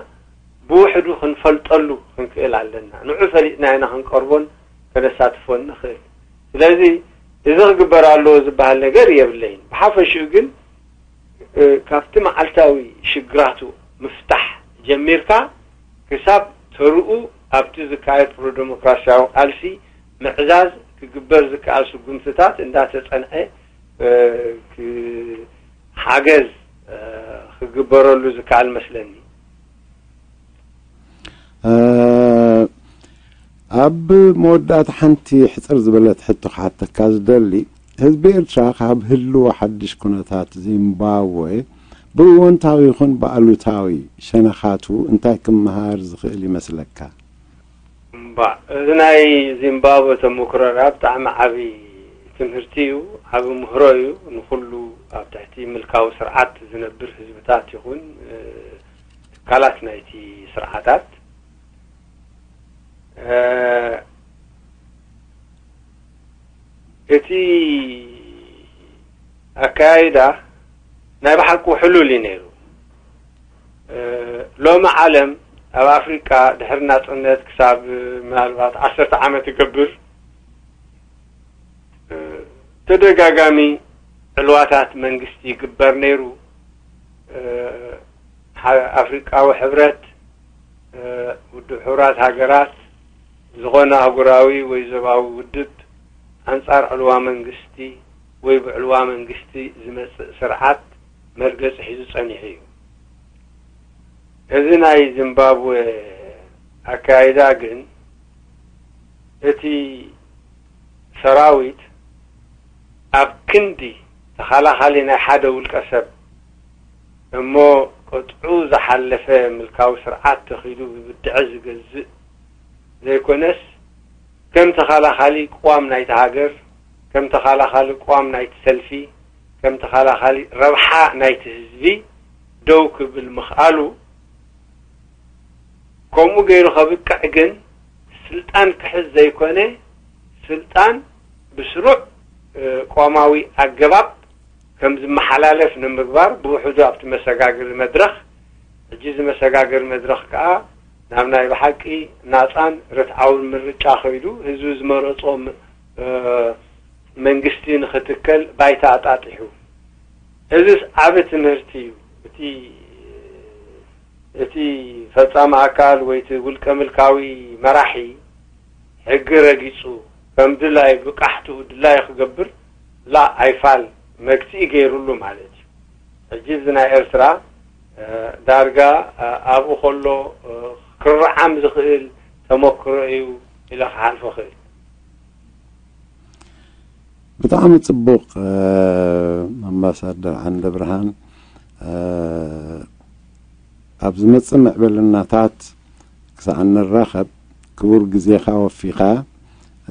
ብውሕዱ ክንፈልጠሉ ክንክእል ኣለና። ንዑ ፈሊጥና ኢና ክንቀርቦን ከነሳትፎን ንኽእል። ስለዚ እዚ ክግበር ኣለዎ ዝበሃል ነገር የብለይን። ብሓፈሽኡ ግን፣ እ፣ ካብቲ መዓልታዊ ሽግራቱ ምፍታሕ ጀሚርካ፣ ክሳብ ተርኡ ኣብቲ ዝካየድ ፕሮ-ዴሞክራሲያዊ ቃልሲ ምዕዛዝ ክግበር ዝከኣል ስጉምትታት እንዳተጸንዐ፣ እ፣ ክ-፣ ሓገዝ፣ እ፣ ክግበረሉ ዝከኣል መስለኒ። እ፣ ኣብ መወዳእታ ሓንቲ ሕጽር ዝበለት ሕቶ ክሓተካ ዝደሊ፣ ህዝቢ ኤርትራ ካብ ህልዎ ሓድሽ ኩነታት ዚምባብወ ብእወንታዊ ይኹን ብኣሉታዊ ሸነኻቱ እንታይ ክመሃር ዝኽእል ይመስለካ? እምባእ፣ እዚ ናይ ዚምባብወ ተመክሮና ብጣዕሚ ዓቢ ትምህርቲ እዩ፣ ዓቢ ምህሮ እዩ። ንኹሉ ኣብ ትሕቲ ምልካዊ ስርዓት ዝነብር ህዝብታት ይኹን፣ እ፣ ትካላት ናይቲ ስርዓታት፣ እ፣ እቲ ኣካያይዳ ናይ ብሓቂ ውሕሉል እዩ ነይሩ። እ፣ ሎሚ ዓለም ኣብ ኣፍሪቃ ድሕሪ ናጽነት ክሳብ ምናልባት ዓሰርተ ዓመት ይገብር፣ እ፣ ተደጋጋሚ ዕልዋታት መንግስቲ ይግበር ነይሩ። እ፣ ሓ-፣ ኣፍሪቃዊ ሕብረት፣ እ፣ ውድብ ሕቡራት ሃገራት፣ ዝኾነ ኣህጉራዊ ወይ ዞባዊ ውድብ ኣንጻር ዕልዋ መንግስቲ ወይ ብዕልዋ መንግስቲ ዝመጽእ ስርዓት መርገጺ ሒዙ ጸኒሑ እዩ። እዚ ናይ ዚምባብወ ኣካይዳ ግን እቲ ሰራዊት ኣብ ክንዲ ተኻላኻሊ ናይ ሓደ ውልቀ ሰብ እሞ ቅጥዑ ዝሓለፈ ምልካዊ ስርዓት ተኺሉ ብብድዐ ዝገዝእ ዘይኮነስ ከም ተኻላኻሊ ቅዋም ናይቲ ሃገር፣ ከም ተኻላኻሊ ቅዋም ናይቲ ሰልፊ፣ ከም ተኻላኻሊ ረብሓ ናይቲ ህዝቢ ደው ክብል ምኽኣሉ፣ ከምኡ ገይሩ ከብቅዕ ግን ስልጣን ክሕዝ ዘይኮነ፣ ስልጣን ብስሩዕ፣ እ፣ ቅዋማዊ ኣገባብ ከም ዝመሓላለፍ ንምግባር ብውሕዱ ኣብቲ መሰጋገሪ መድረኽ፣ ሕጂ እዚ መሰጋገሪ መድረኽ ከኣ ናብ ናይ ብሓቂ ናጻን ርትዓውን ምርጫ ከይዱ ህዝቢ ዝመረጾ ም-፣ እ፣ መንግስቲ ንኽትከል ባይታ ኣጣጢሑ። እዚስ ዓቢ ትምህርቲ እዩ። እቲ፣ እቲ ፈጻሚ ኣካል ወይ እቲ ውልቀ ምልካዊ መራሒ ሕጊ ረጊጹ ከም ድላይ ብቃሕትኡ ድላዩ ክገብር ላ ኣይፋል መግትኢ ገይሩሉ ማለት እዩ። ሕጂ እዚ ናይ ኤርትራ፣ እ፣ ዳርጋ፣ እ፣ ኣብኡ ከሎ፣ እ፣ ክረዓም ዝኽእል ተመክሮ እዩ ኢለ ክሓልፎ ክእል። ብጣዕሚ ጽቡቕ፣ እ፣ ኣምባሳደር ዓንደ ብርሃን። እ፣ ኣብ ዝመጽእ ምዕብልናታት ክሳዕ እንራኸብ፣ ክቡር ግዜኻ ወፊኻ፣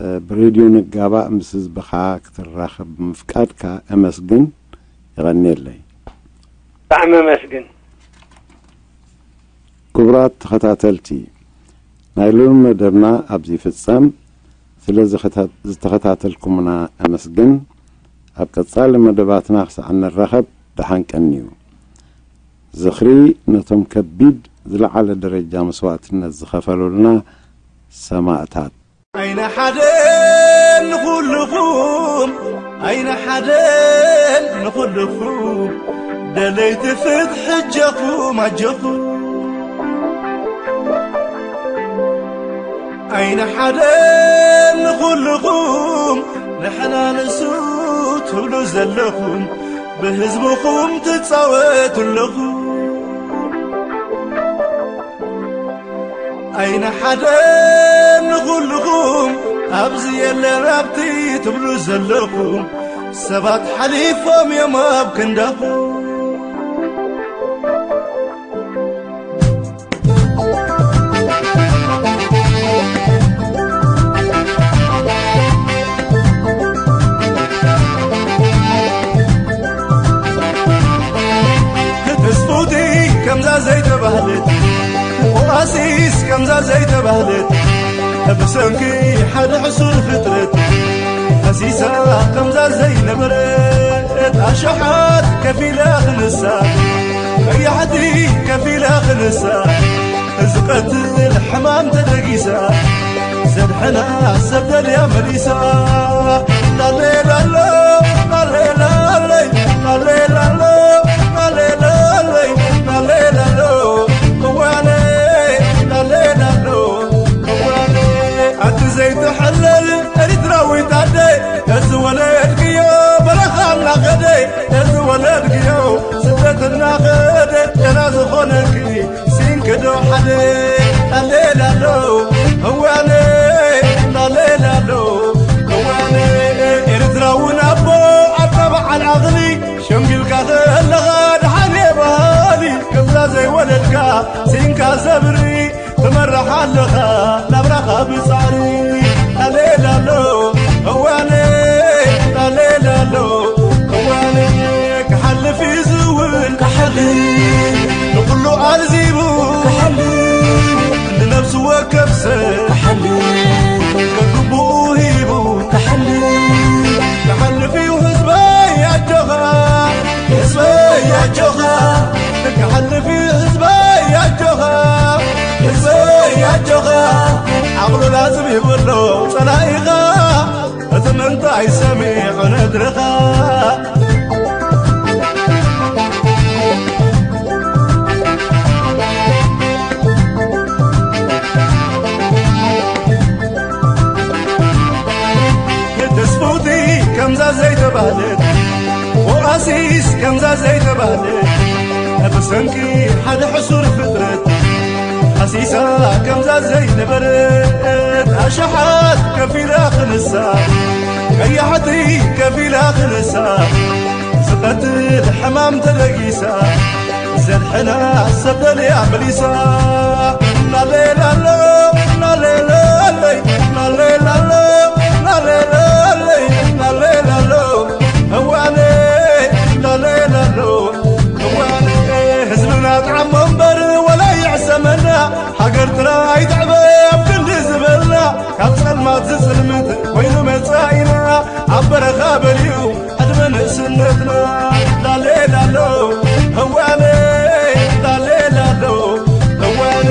እ፣ ብሬድዮ ንጋባእ ምስ ህዝብኻ ክትራኸብ ብምፍቃድካ እመስግን። የቐንየለይ። ብጣዕሚ እመስግን። ክቡራት ተኸታተልቲ፣ ናይ ሎሚ መደብና ኣብዚ ይፍጸም። ስለ ዝኸታ-፣ ዝተኸታተልኩምና ኣመስግን። ኣብ ቀጻሊ መደባትና ክሳዕ እንራኸብ ደሓን ቀንዩ። ዝኽሪ ነቶም ከቢድ ዝለዓለ ደረጃ መስዋእትነት ዝኸፈሉልና ሰማእታት። ኣይነ ሓደ ንኹልኹም፣ ኣይነ ሓደ ንኹልኹም፣ ደለይቲ ፍትሒ ኣጆኹም፣ ኣጆኹም። ኣይነ ሓደ ንኹልኹም፣ ንሕና ንሱ ትብሉ ዘለኹም፣ ብህዝብኹም ትጻወቱ ኣለኹም። ኣይነ ሓደ ንኹልኹም፣ ኣብዚ የለን ኣብቲ ትብሉ ዘለኹም፣ ሰባት ሓሊፎም እዮም ኣብ ክንዳኹም። ትስፉቲ ከምዛ ዘይተባህለት፣ ኦኣሲስ ከምዛ ዘይተባህለት፣ ብሰንኪ ሓደ ሕሱር ፍጥረት ፈሲሳ ከምዛ ዘይነበረት፣ ኣሽሓት ከፊላ ክንሳ፣ ቀያሕቲ ከፊላ ክንሳ፣ ዝቐትል ሕማም ተደጊሳ፣ ዘድሕና ሰብ ደልያ መሊሳ። ላሌ ላሎ፣ ላሌ ላለይ፣ ላሌ ላሎ፣ ላሌ ላለይ፣ ላሌ ላሎ፣ እዋነይ፣ ላሌ ላሎ፣ እዋነይ። ኣቲ ዘይትሕለል ኤሪትራዊት ኣደ፣ ተዝወለድክዮ በረኻ እናኸደ፣ ተዝወለድክዮ ስደት እናኸደ፣ ገና ዝኾነኪ ሲንክዶ ሓደ። ላሌላሎ፣ እዋነ፣ ላሌላሎ፣ እዋነ። ኤርትራውን ኣቦ ኣባ በዓል ዓቕሊ፣ ሸምጊልካ ከለኻ ደሓን እየ በሃሊ። ከምዛ ዘይወለድካ ሲንካ ዘብሪ፣ ትመርሕ ኣለኻ ናብራኻ ብጻዕሪ። ላሌላሎ፣ እዋነ፣ ላሌላሎ፣ እዋነ። ክሓልፍ እዩ ዝውን ክሓልፍ፣ ንኹሉ ኣልዚቡ ክሓልፍ፣ ንነብሱ ወከፍ ሰብ ክሓልፍ፣ ከግብኡ ሂቡ ክሓልፍ። ክሓልፍ እዩ ህዝበይ ኣጆኻ፣ ህዝበይ ኣጆኻ፣ ክሓልፍ እዩ ህዝበይ ኣጆኻ፣ ህዝበይ ኣጆኻ። ዓቕሉ ላዝብ ይብሎ ጸላኢኻ፣ እቲ ምንታይ ሰሚዑ ነድርኻ። ተስፉቲ ከምዛ ዘይተባህለት፣ ኦኣሲስ ከምዛ ዘይተባህለት፣ ብሰንኪ ሓደ ሕሱር ፍጥረት ኣሲሳ ከምዛ ዘይነበረት ኣሽሓት ከፊላ ክንሳ፣ ቀያሕቲ ከፊላ ክንሳ፣ ዝቐትል ሕማም ተለጊሳ፣ ዘድሕና ሰብ ደልያ መሊሳ። ናሌላሎ፣ ናሌላለይ፣ ናሌላሎ፣ ናሌላለይ፣ ናሌላሎ፣ እዋነ፣ ናሌላሎ፣ እዋነ። ህዝብና ጥዓሞ እምበር ወላ ይዕሰመና፣ ሃገር ጥራይ ትዕበ ኣብ ክንዲ ዝበልና፣ ካብ ጸልማት ዝጽልምት ኮይኑ መጻኢና፣ ኣብ በረኻ በልዩ ዕድመ ንእስነትና። ላሌላሎ፣ እዋነ፣ ላሌላሎ፣ እዋነ።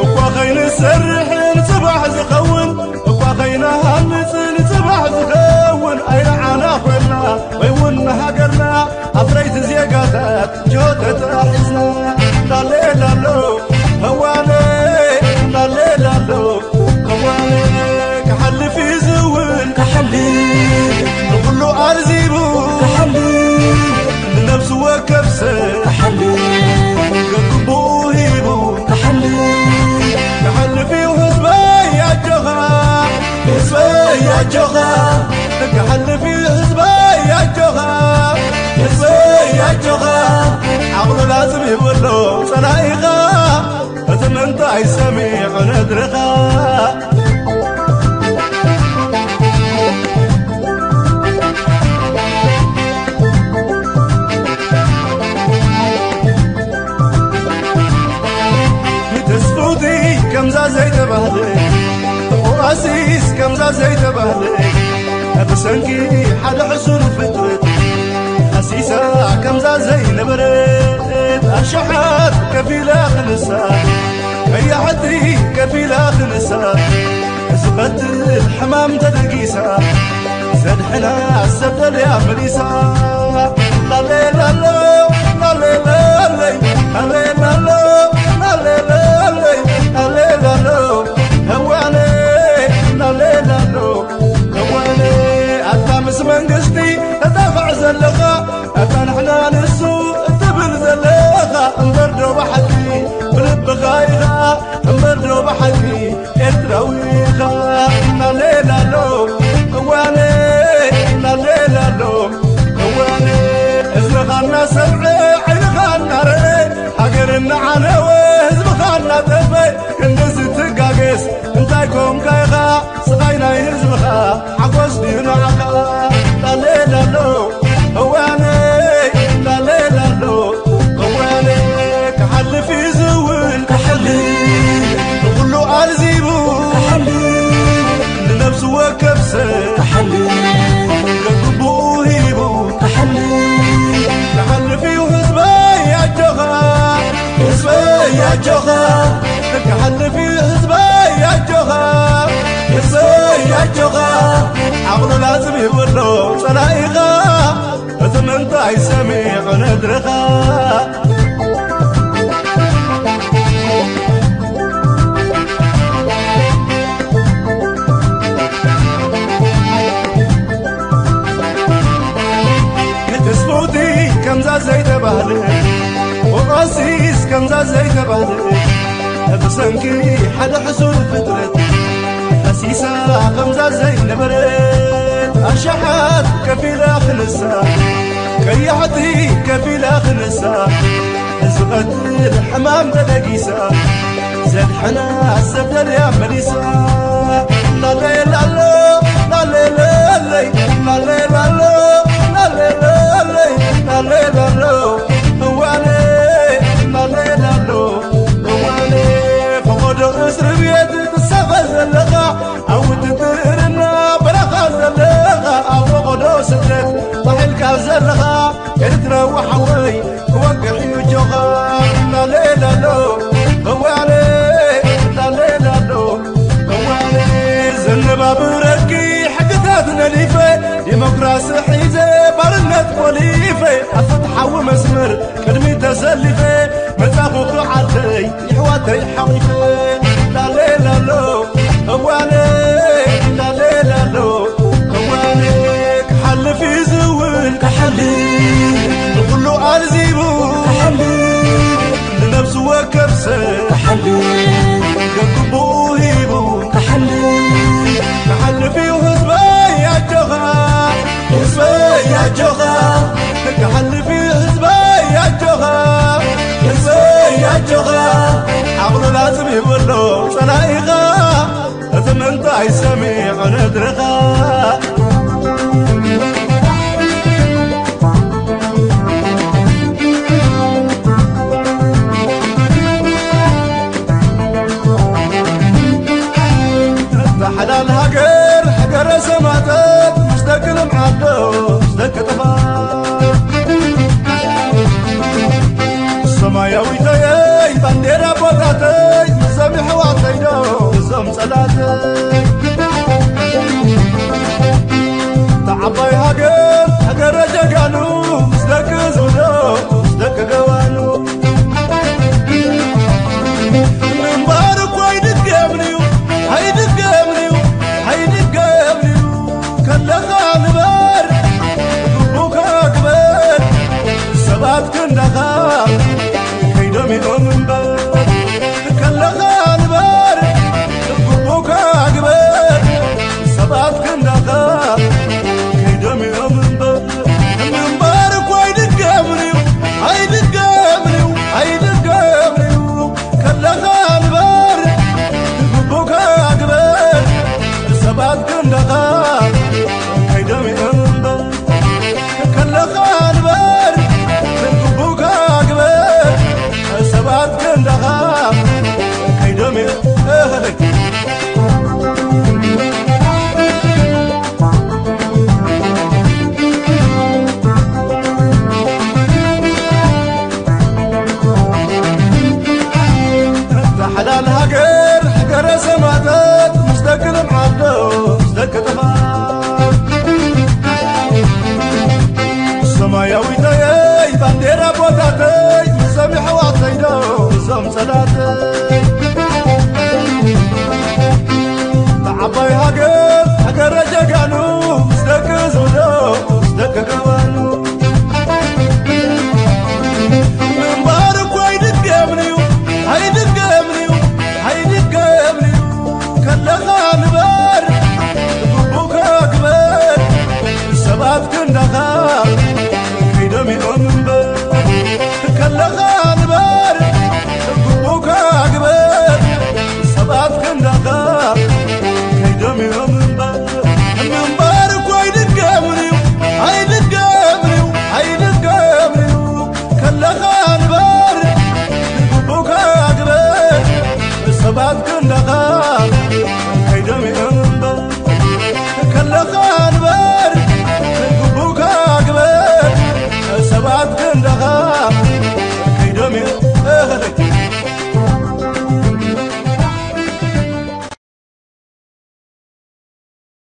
እኳ ከይንሰርሕ ንጽባሕ ዝኸውን፣ እኳ ከይንሃንጽ ንጽባሕ ዝኸውን፣ ኣይረዓና ኮይና ወይ እውን ንሃገርና ኣፍረይቲ ዜጋታት ጆ ተታሒዝና። ላሌላሎ፣ እዋነ፣ ላሌላሎ፣ እዋነ። ክሓልፍ እዩ ዝውን፣ ክሓልፍ፣ ንኹሉ ኣርዚቡ፣ ክሓልፍ፣ ንነፍሲ ወከፍ ሰብ፣ ክሓልፍ፣ ገግቡኡ ሂቡ፣ ክሓልፍ፣ ክሓልፍ እዩ ህዝበይ ኣጆኻ፣ ህዝበይ ኣጆኻ፣ ክሓልፍ እዩ ህዝበይ ኣጆኻ፣ ህዝበይ ኣጆኻ። ዓቕሉ ላዝብ ይብሎ ጸላኢኻ፣ እቲ ምንታይ ሰሚዑ ነድርኻ። ንተስፉቲ ከምዛ ዘይተባህለ፣ ኦኣሲስ ከምዛ ዘይተባህለ፣ ብሰንኪ ሓደ ሕሱር ፍጥረት ኣሲሳ ከምዛ ዘይነበረት ኣሽሓት ከፊላ ክንሳ፣ ቀያሕቲ ከፊላ ክንሳ፣ ዝቐትል ሕማም ተደጊሳ፣ ዘድሕና ሰብ ደልያ መሊሳ። ላሌላሎ፣ ላሌላለይ፣ ላሌላሎ፣ ላሌላለይ፣ ላሌላሎ፣ እዋነ፣ ላሌላሎ፣ እዋነ። ኣታ ምስ መንግስቲ ተጣቕዕ ዘለኻ፣ ኣታ ንሕና ንሱ እትብል ዘለኻ፣ እምበር ዶ ብሓቂ ብልብኻ ኢኻ፣ እምበር ዶ ብሓቂ ኤርትራዊ ኢኻ። ናሌላሎ እዋነ፣ ናሌላሎ እዋነ። እዝንኻ እናሰምዐ፣ ዓይንኻ እናረአ፣ ሃገር እናዓነወ፣ ህዝብኻ እናጠፍአ፣ ክንድዚ ትጋገስ እንታይ ኮንካ ኢኻ? ስቓይ ናይ ህዝብኻ ሓጎስ ድዩ ንዓኻ? ላሌላሎ እዋነ፣ ላሌላሎ እዋነ። ክሓልፍ እዩ ዝውን፣ ክሓልፍ፣ ንኹሉ ኣልዚቡ፣ ክሓልፍ፣ ንነፍሲ ወከፍ ሰብ፣ ክሓልፍ፣ ከግብኡ ሂቡ፣ ክሓልፍ፣ ክሓልፍ እዩ ህዝበይ ኣጆኻ፣ ህዝበይ ኣጆኻ። ክሓልፍ እዩ ህዝበይ ኣጆኻ፣ ህዝበይ ኣጆኻ። ዓቕሉ ላዝብ ይብሎ ጸላኢኻ፣ እቲ ምንታይ ሰሚዑ ነድርኻ። ንትስፉቲ ከምዛ ዘይተባህለ፣ ወቐሲስ ከምዛ ዘይተባህለ፣ ብሰንኪ ሓደ ሕሱር ፍጥረት፣ ቀሲሳ ከምዛ ዘይነበረት፣ ኣሽሓት ከፊላ ክንሳ፣ ቀያሕቲ ከፊላ ክንሳ፣ ዝቐትል ሕማም ተደጊሳ፣ ዘድሕና ሰብ ደልያ መሊሳ። ላሌላሎ፣ ላሌለለይ፣ ላሌላሎ፣ ላሌለለይ፣ ላሌላሎ፣ እዋነ፣ ላሌላሎ፣ እዋነ። ፈቐዶ እስሪ ቤት ትሳቐ ዘለኻ፣ ኣብ ውትድርና በረኻ ዘለኻ፣ ኣብ ፈቐዶ ስደት ጣሒልካ ዘለኻ፣ ኤርትራዊ ሓወይ ክወግሕ እዩ ጆኻ። ላሌላሎ፣ እዋነ፣ ላሌላሎ፣ እዋነ። ዘነባብረኪ ሕግታት ነሊፈ፣ ዲሞክራሲ ሒዘ፣ ባርነት ኮሊፈ፣ ኣብ ፍትሓዊ መስመር ቅድሚ ተሰሊፈ፣ መጻኹ ዓደይ፣ ይሕዋተይ ሓቒፈ። ላሌላሎ፣ እዋነ፣ ላሌላሎ፣ እዋነ። ክሓልፍ እዩ ዝውን፣ ክሓልፍ፣ ንኹሉ ኣልዚቡ፣ ክሓልፍ፣ ንነብሱ ወከፍ ሰብ፣ ክሓልፍ፣ ኣጆኻ ክሓልፍ እዩ ህዝበይ ኣጆኻ ህዝበይ ኣጆኻ ዓቕሉ ላዝም ይብሎ ጸላኢኻ እቲ ምንታይ ሰሚዑ ነድርኻ እታ ሓላል ሃገር ሃገረ ሰማእታት ምስ ደቂ ልምዓዶ ምስ ደቂ ጥፋ ሰማያዊተየይ ባንዴራ ቦታተይ እዞም ይሕዋተይ ዶ እዞም ጸላተይ ተዓባይ ሃገር ሃገረ ጀጋኑ ምስ ደቂ ዝብሎ ምስ ደቂ ገባኑ ምንባር እኮ ኣይድገምንዩ ኣይድገምንዩ ኣይድገምንዩ ከለኻ ንበር ግቡካ ግበር ሰባት ክንዳኻ ከይዶም እዮም እምበር ከለኻ ንበር ግቡካ ግበር ሰባት ክንዳኻ ከይዶም እዮም እምበር ምንባር እኮ ኣይድገምንዩ ኣይድገምንዩ ኣይድገምንዩ ከለኻ ንበር ግቡካ ግበር ሰባት ክንዳኻ ከይዶም እዮም እምበር ከለኻ ንበር ግቡካ ግበር ሰባት ክንዳኻ ከይዶም እዮም